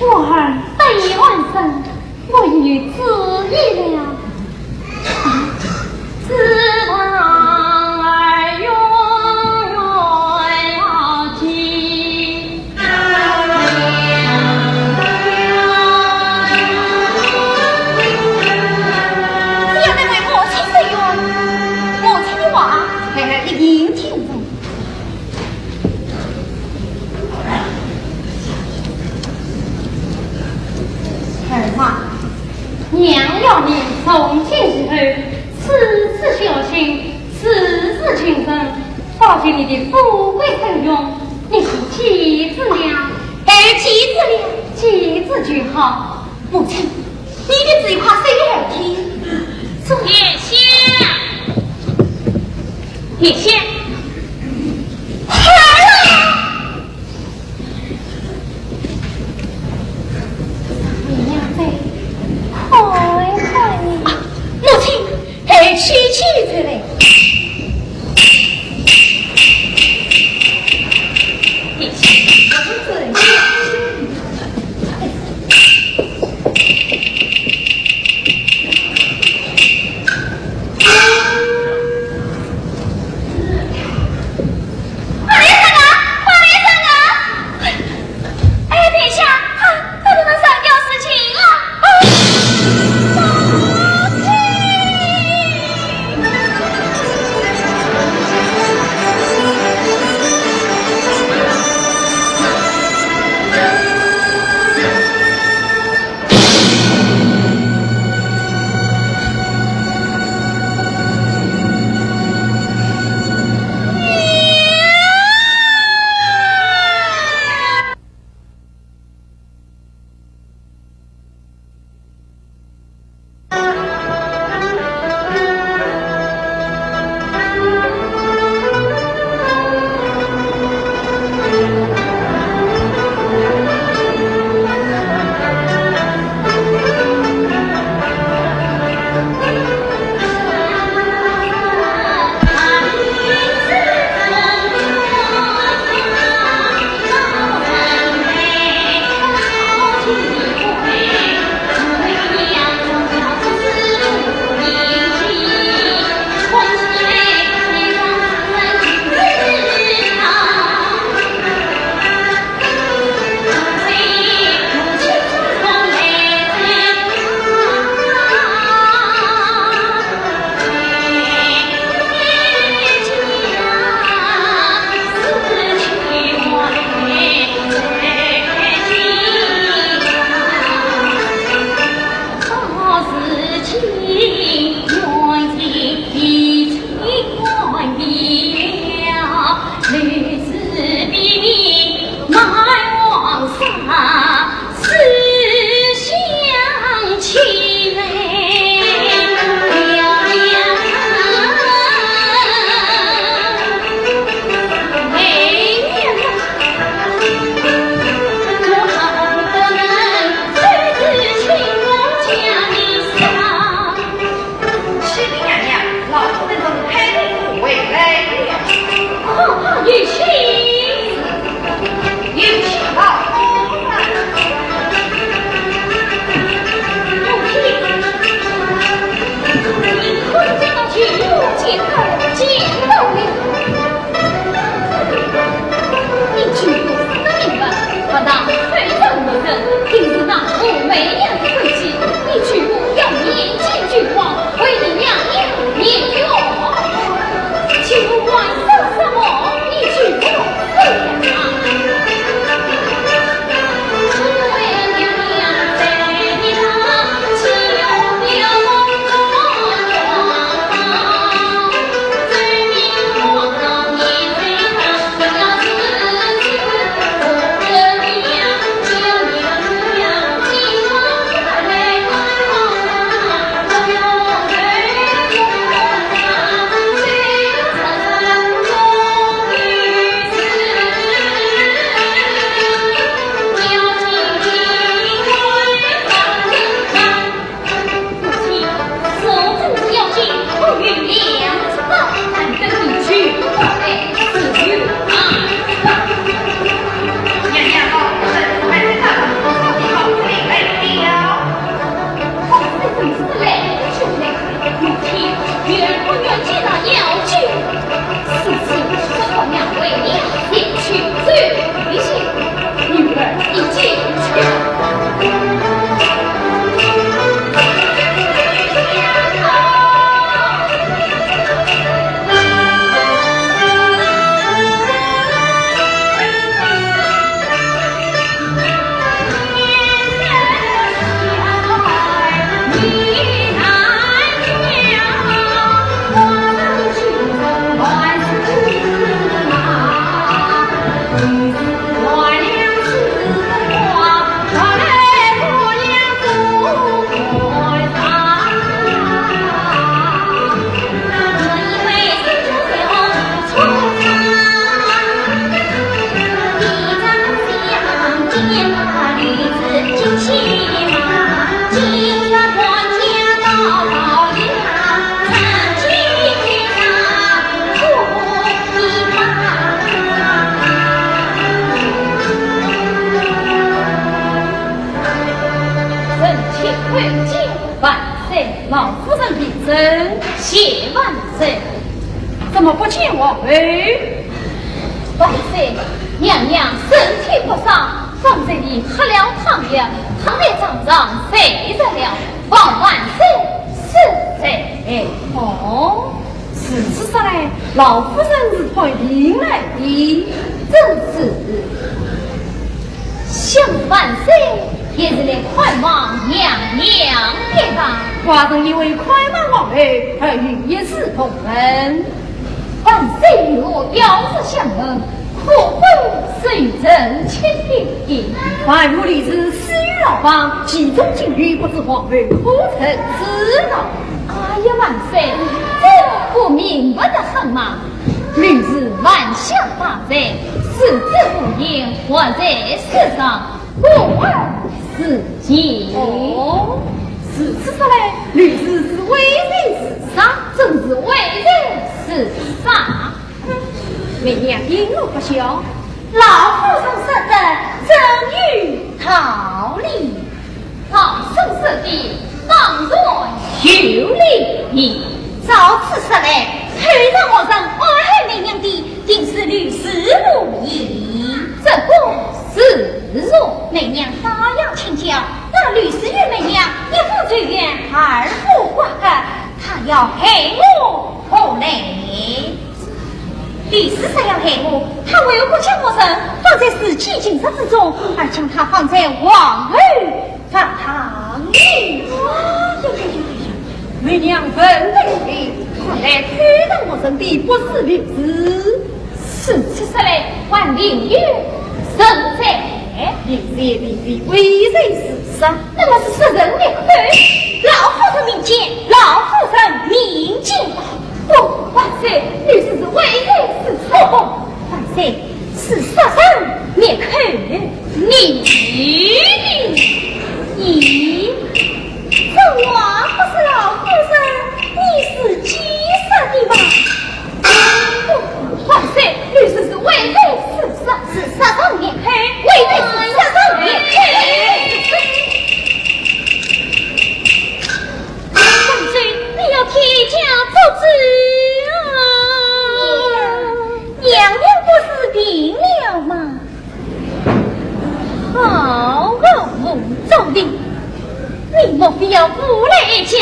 我儿得以安生，我已知意了。啊，知道儿永远牢记。只要能为母亲伸冤，母亲的话，孩儿一定听从。 儿啊，娘要你从今以后，事事小心，事事谨慎，保全你的富贵声誉，你可记住了？儿记住了。记住就好。母亲，你的嘴快说给儿听。莲香，莲香。儿啊！ 娘子，快快呢。母亲，哎，起起来。快来人啊！快来人啊！哎，殿下，啊，这是什么事情啊？啊，母亲！启禀娘娘，老夫人从太平府回来了。快快有请。有请老夫人。母亲，你可曾将那九月见到，见到了？ 你九月杀得人了，不但非人不人，定是那武媚娘的诡计。你九月要面见君王，为你娘娘伸冤。九月说什么？你九月说呀！我不见王后。万岁，娘娘身体不爽，方才你喝了汤药，躺在床上睡着了，望万岁恕罪。哦，如此说来，老夫人是看病来的。正是。想万岁也是来看望娘娘的吧？寡人因为看望王后而与一时同门。 万岁有要事相问，可否受朕倾听？万岁如此私语老方，其中竟有不知皇后可曾知道？哎呀，万岁，这不明白得很嘛！女子犯下大罪，死之无疑，活在世上， 过而自己。哦，如此说来，女子是为人自杀，正是为人自杀。哼，为娘因我不孝，老夫人说的真有道理。老夫人说的当然有理。照此说来，偷盗我人，祸害为娘的， 定是刘氏无疑。这个是若……为娘倒要请教，那刘氏与为娘一夫仇怨，二夫刮骨，她要害我何来？刘氏若要害我，她为何将我人放在自己寝室之中，而将她放在王后 放堂里。哎呀呀呀呀呀！为娘问得有理，看来偷盗我人的不是刘氏。如此说来，还另有人哉？刘氏并非为人自杀，那么是杀人灭口。老夫人明鉴，老夫人明鉴。哦，万岁，刘氏是为人自杀。哦，万岁， 是杀人灭口。你，你，你，这话不是老夫人你自己说的吗？万岁，刘氏是为人自杀，是杀人灭口，为人是杀人灭口。 万岁，你要替家做主啊！娘娘不是病了吗？好，我做的，你莫非要诬赖哀家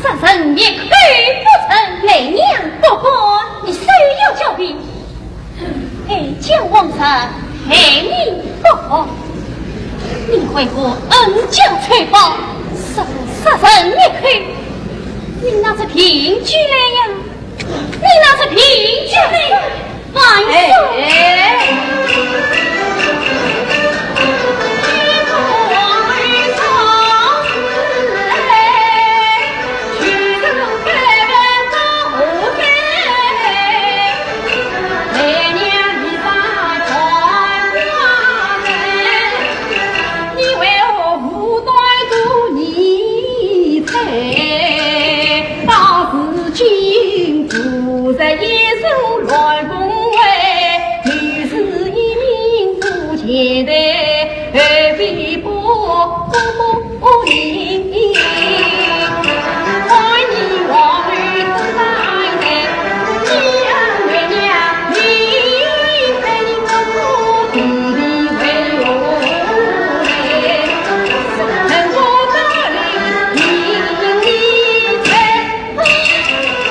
杀人灭口不成？为娘不敢，你休要狡辩。 哀家枉然，害你不好。你为何恩将仇报，杀，杀人灭口？你拿出凭据来呀！你拿出凭据来！万岁！哎，哎。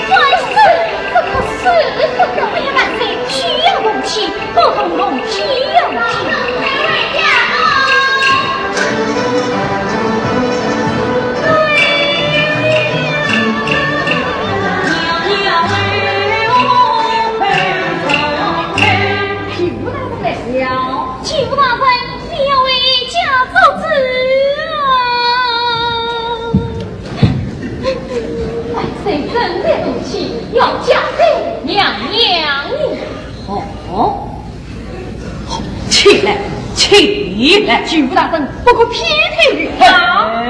万岁，这可是不得了！哎呀，万岁，休要动气，不动动气呀！救大人来了，救大人，你要为家做主啊！ 万岁正在动气，要嫁给娘娘呢。哦，起来，起来，救大人不可偏袒于他。哎。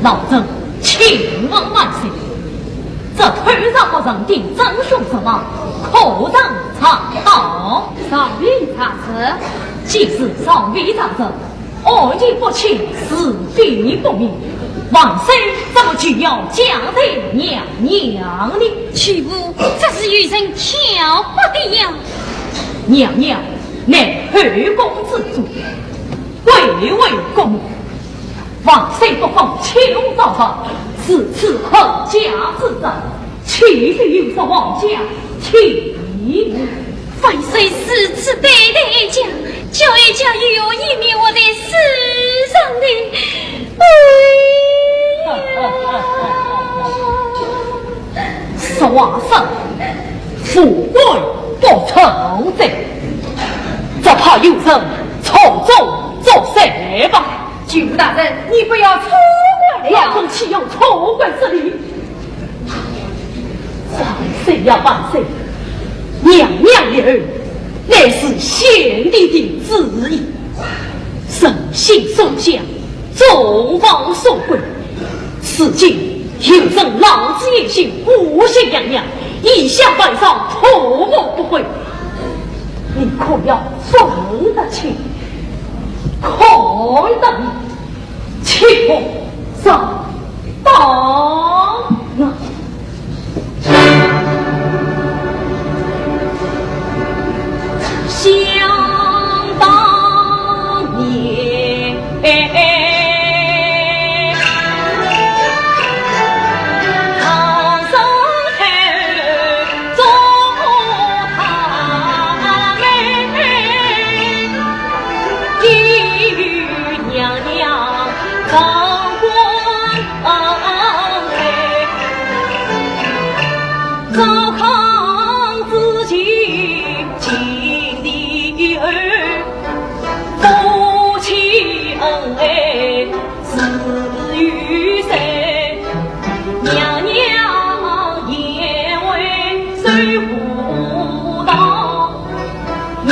老臣请问万岁，这后朝不成定，真凶之王，可曾查到？尚未查实。既是尚未查实，案情不清，是非不明，王孙怎么就要嫁给娘娘呢？岂不这是有人挑拨的呀？娘娘乃后宫之主，贵为国母，王孙不封，岂容造反，是此何家之责，岂非有失王家体面？万岁如此对待一家，叫一家又有颜面活在世上的。哎呀！ 俗话说，富贵不成才，只怕有人从中作梗吧。舅父大人，你不要错怪了。老臣岂有错怪之理？万岁呀，万岁！娘娘一案，乃是先帝的旨意，诚心所向，众望所归。 如今有人狼子野心，威胁娘娘，以下犯上，可恶不悔。你可要分得清，看得明，岂不上当啊？ 想当年，唐宋太后中堂妹，意与娘娘成婚。 糟糠之妻近地后，夫妻恩爱自有罪。娘娘贤惠守妇道，名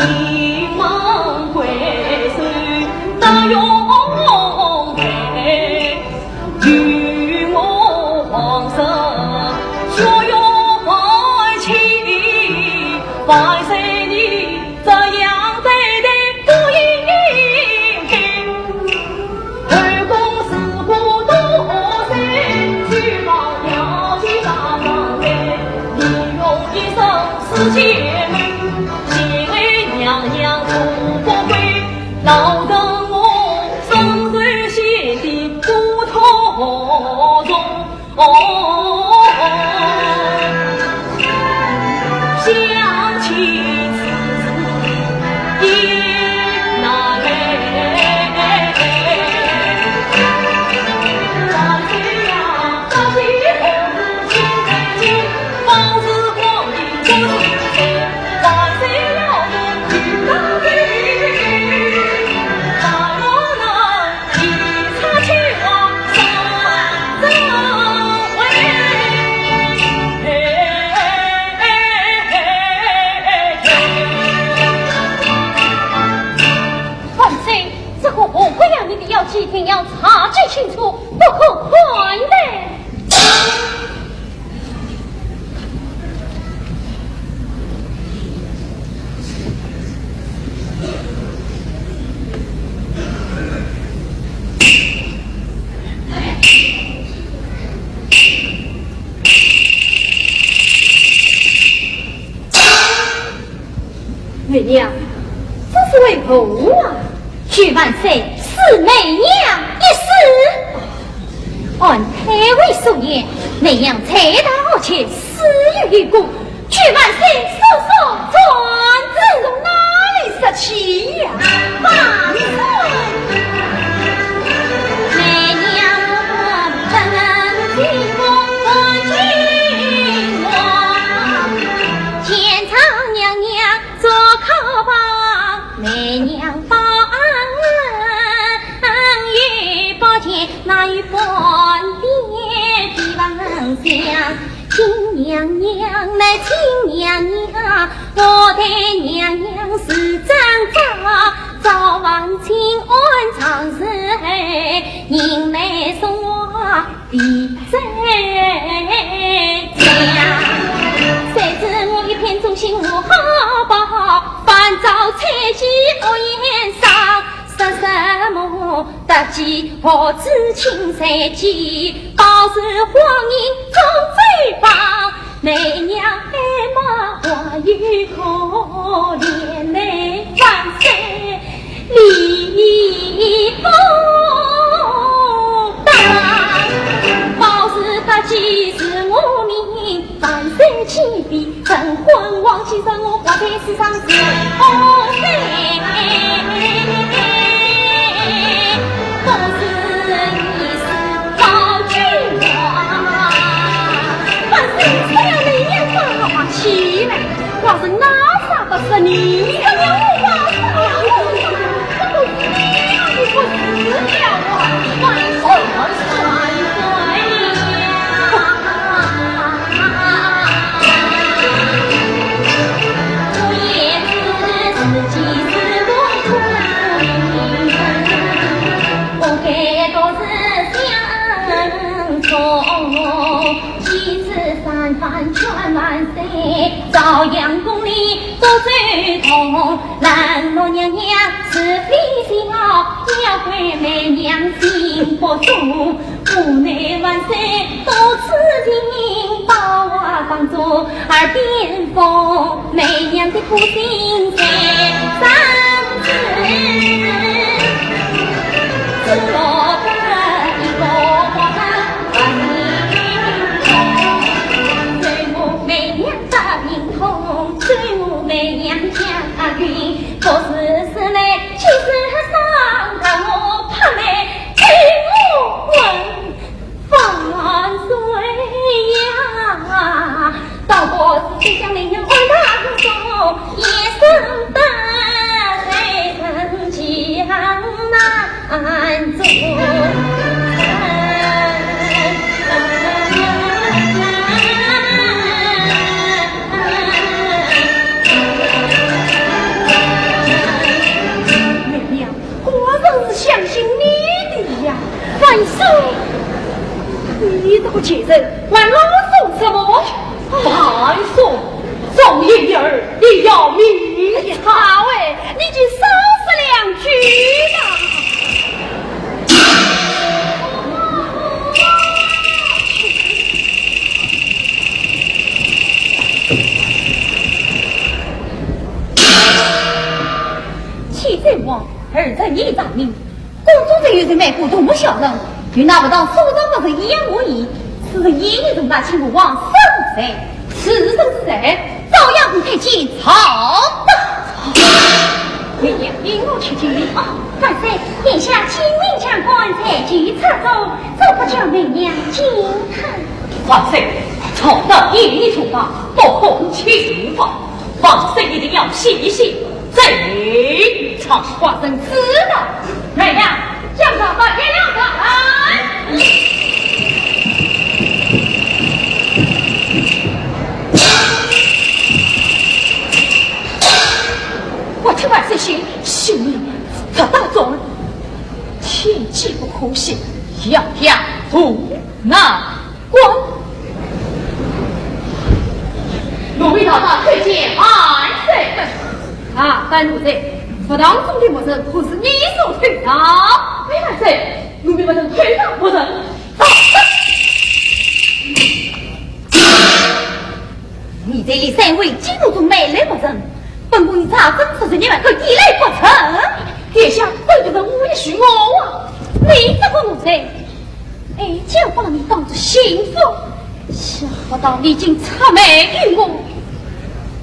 门闺秀得用才。 与我皇室血缘亲，万岁你这样对待不应该。后宫事故多三，举报要紧大上来，利用一身私权，陷害娘娘做不归。 老臣我深受先帝不通融。哦，想起此事已难寐。万岁呀，百岁何日请在京？ 万岁，这个何贵呀，你的要紧，定要查究清楚，不可宽待。 梅娘，这是为何啊？求万岁赦梅娘一死。按太后所言，梅娘罪大恶极，死于后宫，求万岁速速传旨。从哪里说起呀？万岁！梅娘不能进宫，不进宫，见丈娘娘 做可怕，梅娘报恩也不见，哪有半点地方响？请娘娘来，请娘娘，我待娘娘是真早，早晚请安常侍，人来送往的嘴角。谁知我一片忠心无好报，反遭猜忌恶言伤。说什么得计和知亲才计，保是荒人中最棒。 梅娘哀嘛还有可怜嘞，万岁理不当。保是得计是我命，万岁岂必真昏王，岂说我活在世上是好人。不是你是 老君王，万岁，不要那样发起来，我是拿啥不是你？不要我，不要我，不是你啊，你不是了啊！万岁，万岁，万岁呀！我也是自己是我不明白。 不该多事相从，几次三番劝万岁，照样宫里多走动。冷落娘娘是非小，要怪梅娘心不忠。无奈万岁多痴情，把我当作耳边风。 梅娘的苦心在上子，只落得一个不成不行。咒骂梅娘不灵通，咒骂梅娘家运，不是时来，岂是上当我拍卖，给我滚！ 万岁呀！倒不是谁家没有儿大无中，也是得罪人家难做人。梅娘， 果然是相信你的呀。万岁，你这个贱人，还啰嗦什么？万岁，忠义儿，你要命！哎呀，好哎，你就少说两句吧。 启奏王，儿臣已查明，宫中只有人卖过同母小人，又拿不到所长不是一样无疑，此人一定是那请我王守在，此人是谁？照样太监曹德。你也领我去见。哦，万岁，眼下金陵将官在其车中，怎不叫梅娘见他？万岁，曹德一言中法，不可轻放。 万岁一定要细细追查。寡人知道。来呀，将他带来了。我替万岁行，行礼，这大众，切记不可信，要讲无难。 滚！奴婢曹德叩见万岁。啊，樊奴才，佛堂中的墨人可是你所偷盗？哎，万岁，奴婢不曾偷盗墨人。你在骊山卫金炉中买来墨人，本宫已查证属实，你还敢抵赖不成？殿下，本不是无意许我啊。你这个奴才！ 哀家把你当作心腹，想不到你竟出卖于我。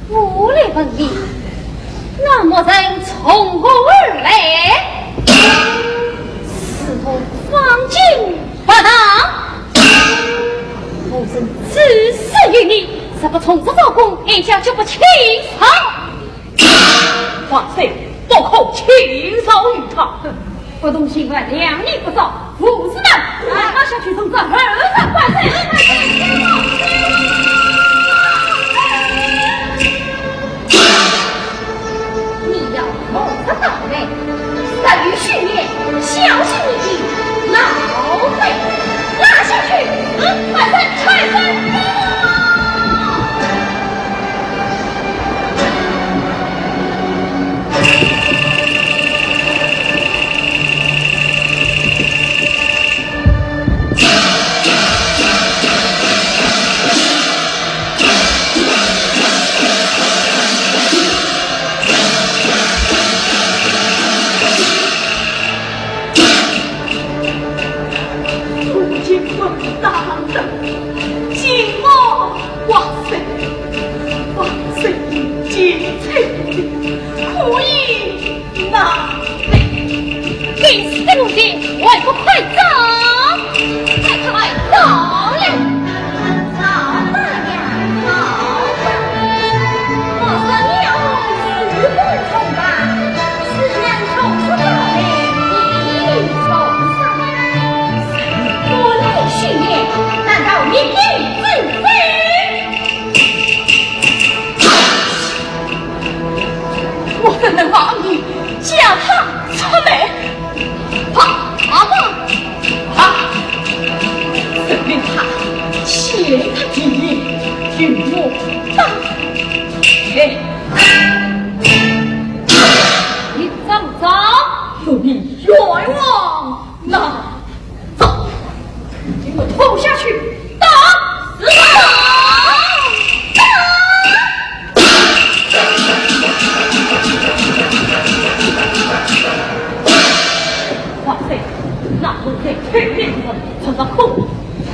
我来问你，那墨人从何而来？是否放进佛堂？墨人只属于你，若不从实招供，哀家绝不轻饶。 万岁，不可轻饶于他。不动刑罚，谅你不招。武士们，拿下去，重杖二十。万岁！你要谋杀倒霉，死于许愿，小心你的脑袋。拿下哎，你张张，有你冤枉呐！走，给我拖下去打！是啊！万岁，那奴才偷灵人，成了苦，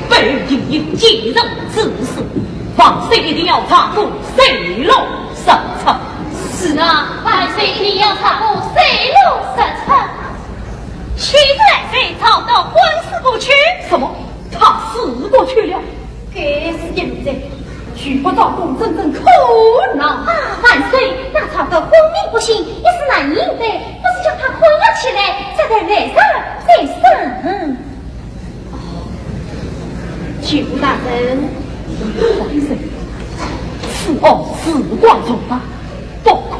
被人以奸人之事，万岁一定要查个水落石出。是啊，万岁一定要查个水落石出。 现在才找到昏死过去。什么？他死过去了？该死的奴才，拒不招供，真正可恼。啊，万岁，那朝的昏迷不醒，也是难应对，不如叫他困了起来，再待来日再审。哦，九大人，万岁，此案事关重大， 不可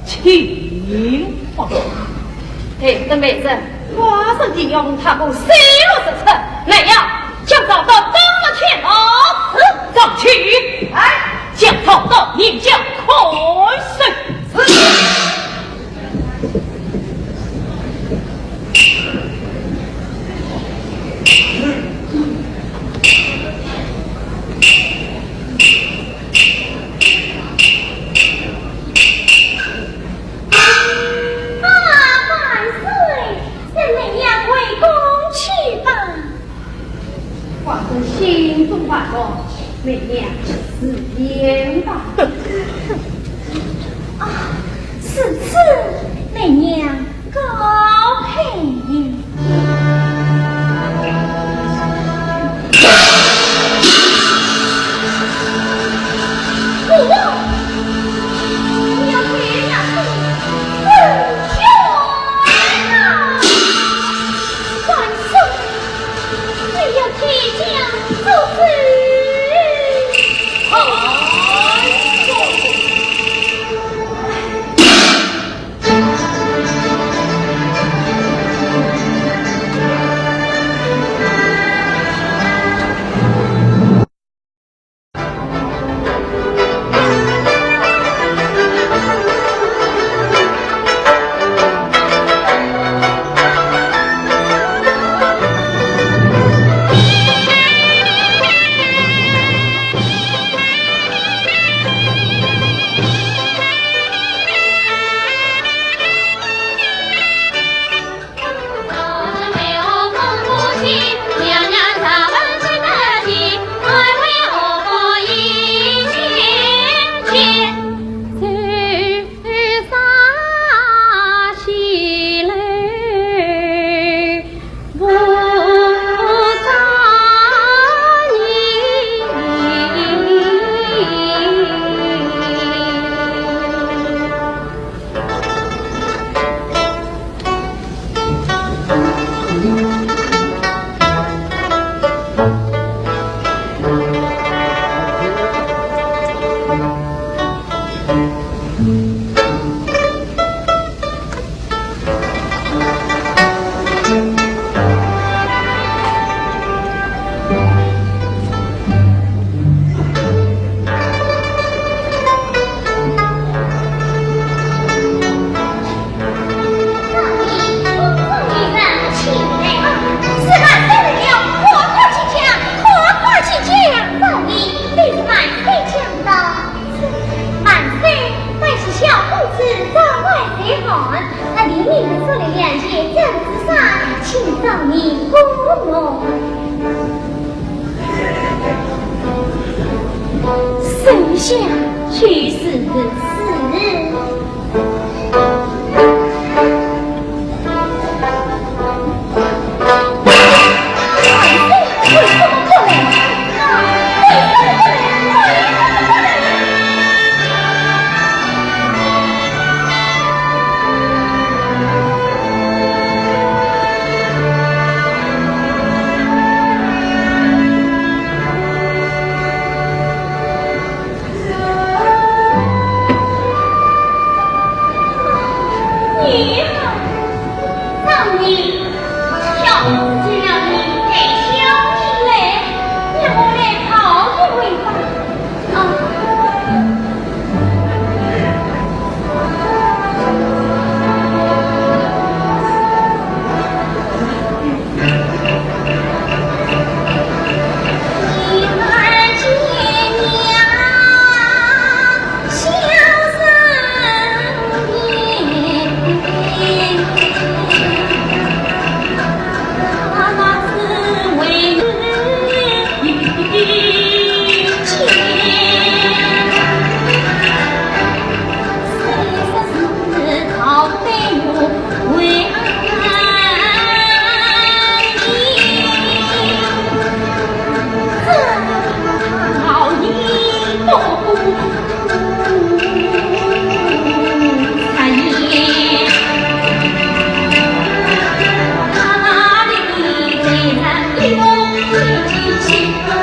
轻放。哎，这妹子，马上定要问他个水落石出。来呀，将他到当了天牢。是。上去。哎。将他到严家看守。是。啊，万岁！让梅娘回宫去吧。皇上心中烦恼，梅娘自便吧。啊，如此，梅娘 告退。我，我要给娘子伸冤啊！万岁，你要替家做主。哎呦！少爷，公主与人请来。啊，是万岁来了，快快请讲，快快请讲。少爷，这是万岁驾到。万岁，但是小公子早晚在寒，那里面的这里两件正是衫，请少爷过目。属下就是。你既然如此的，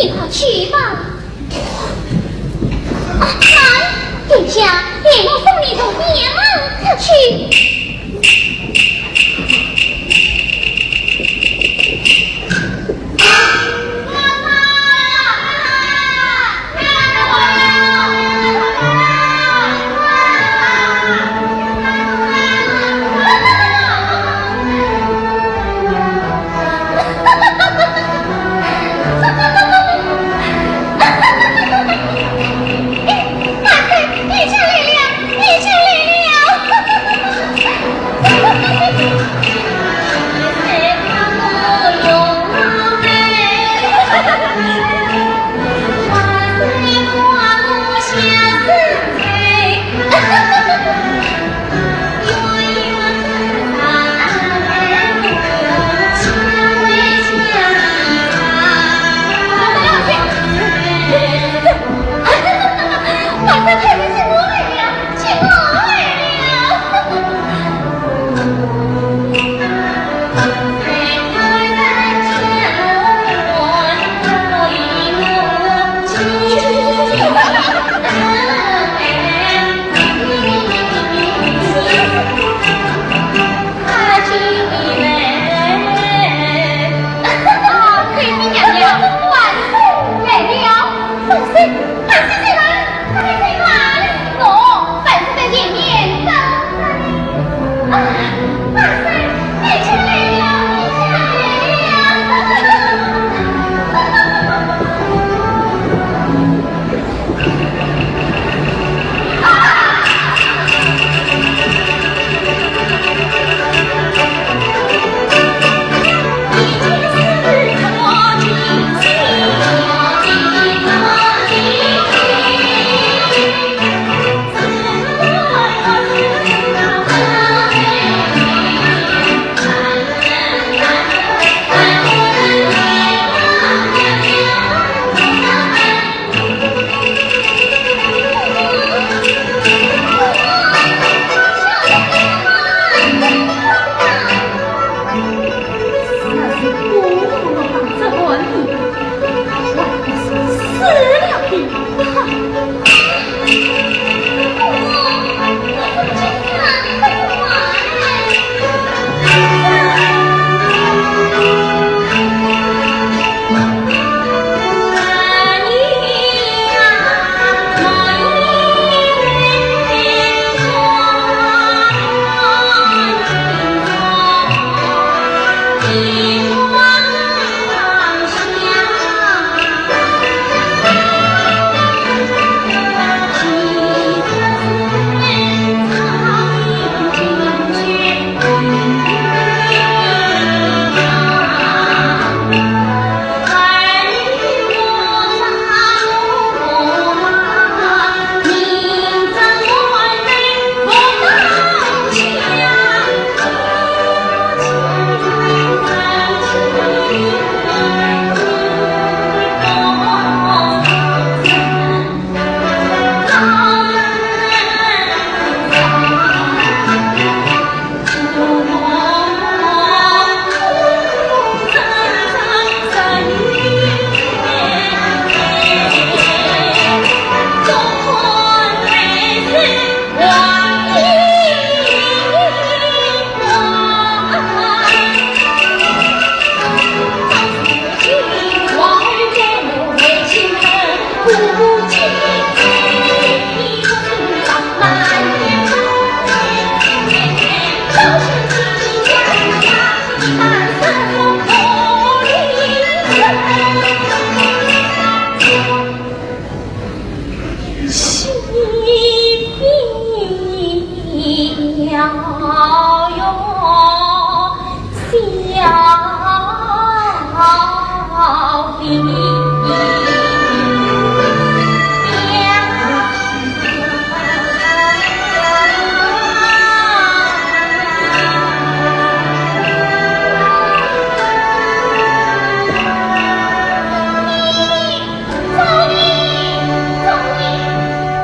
你快去吧。啊，慢，殿下，待我送你从殿门出去。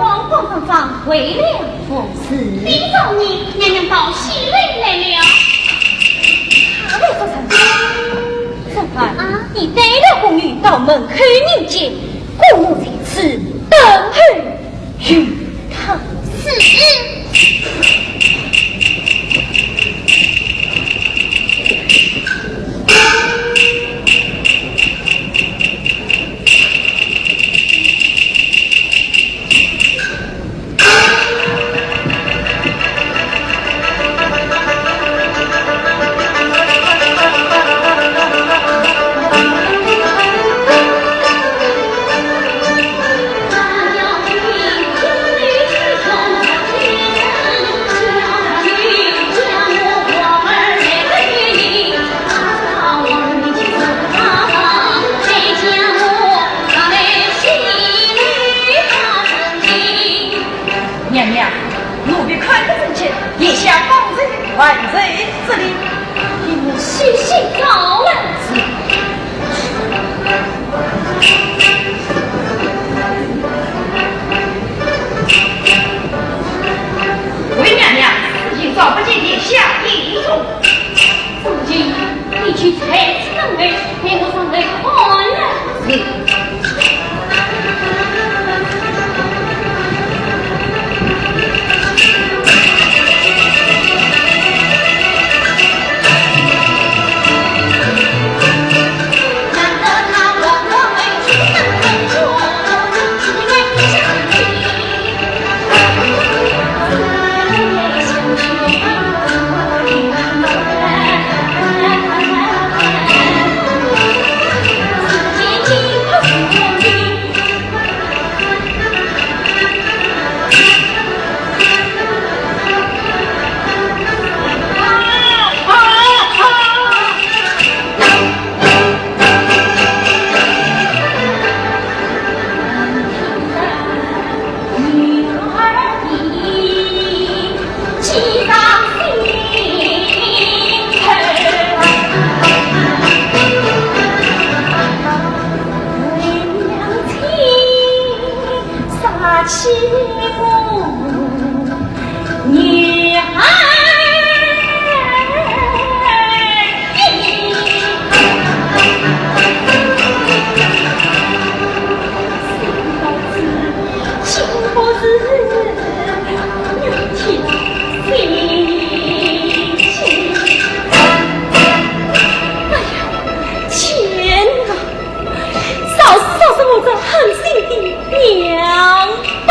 王公公回来了。是。李少爷，娘娘到西楼来了。他来做什么？春花，啊？你带了宫女到门口迎接，宫女在此等候。 与他。是。娘娘，奴婢看得真切，眼下方才还在这里。替我细细找来。是。回娘娘，事情找不见殿下，李中。 父亲，你去在此等候，待我上楼看来。是。哎呀，天哪！ 饶是，饶是我这狠心的娘吧。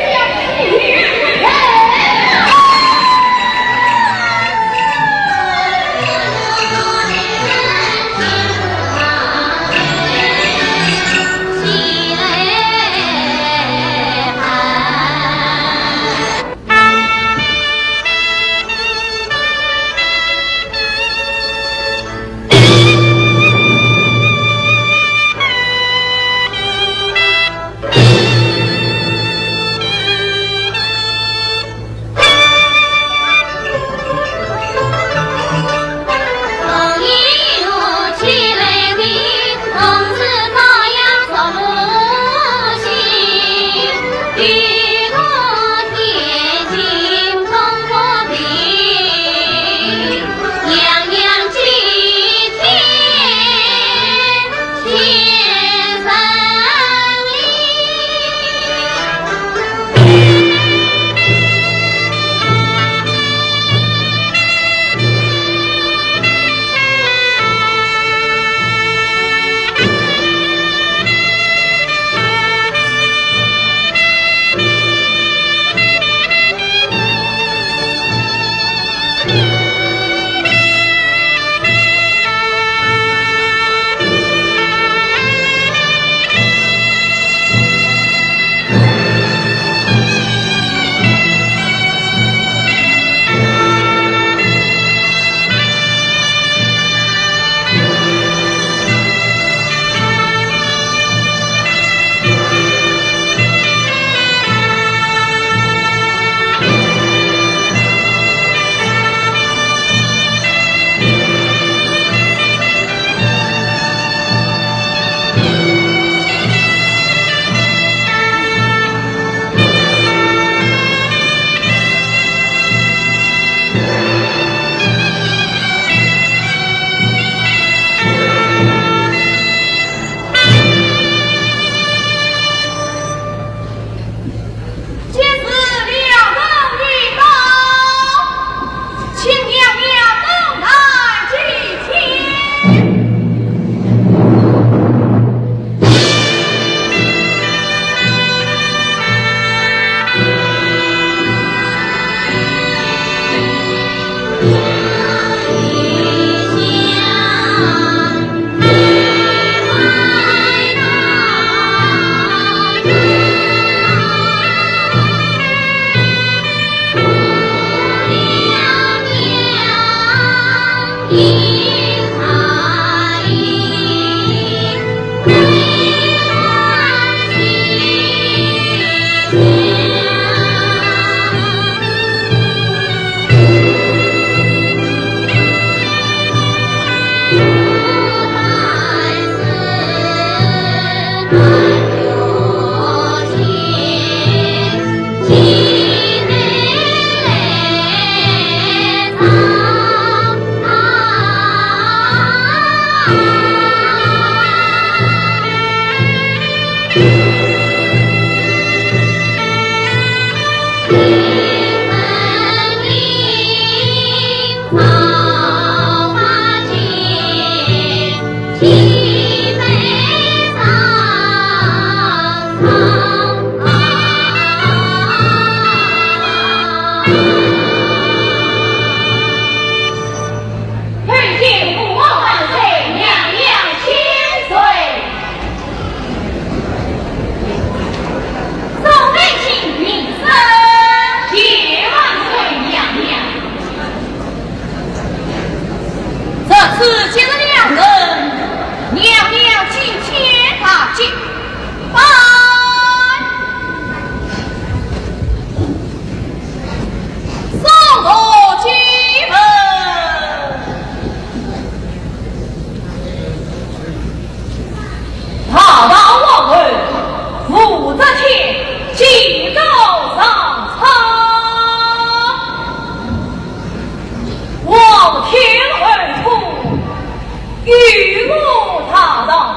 与我大唐，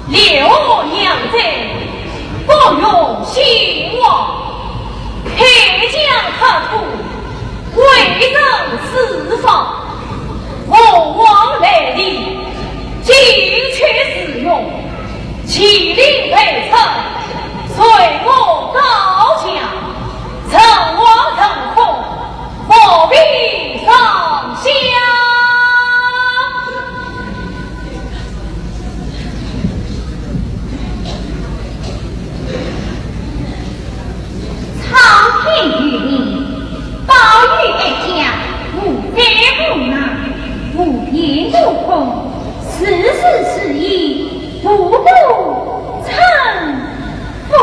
六国两贼，各用兴亡，开疆拓土， 为人四方，吾皇来历，九曲四用，麒麟退朝，随我高翔，称王称封，复辟上下。 苍天有灵，保佑哀家，无灾无难，无病无痛，事事如意，步步成风。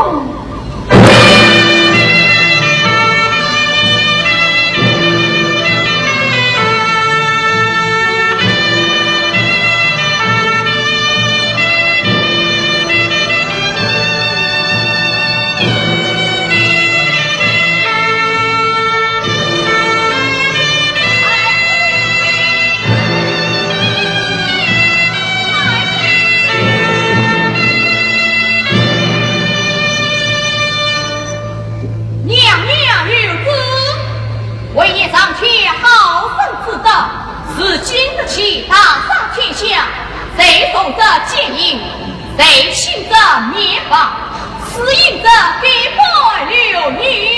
娘娘有旨，唯愿上天好生之德，是经得起大赦天下，谁重则奸淫，谁轻则灭亡，是因则必不留女。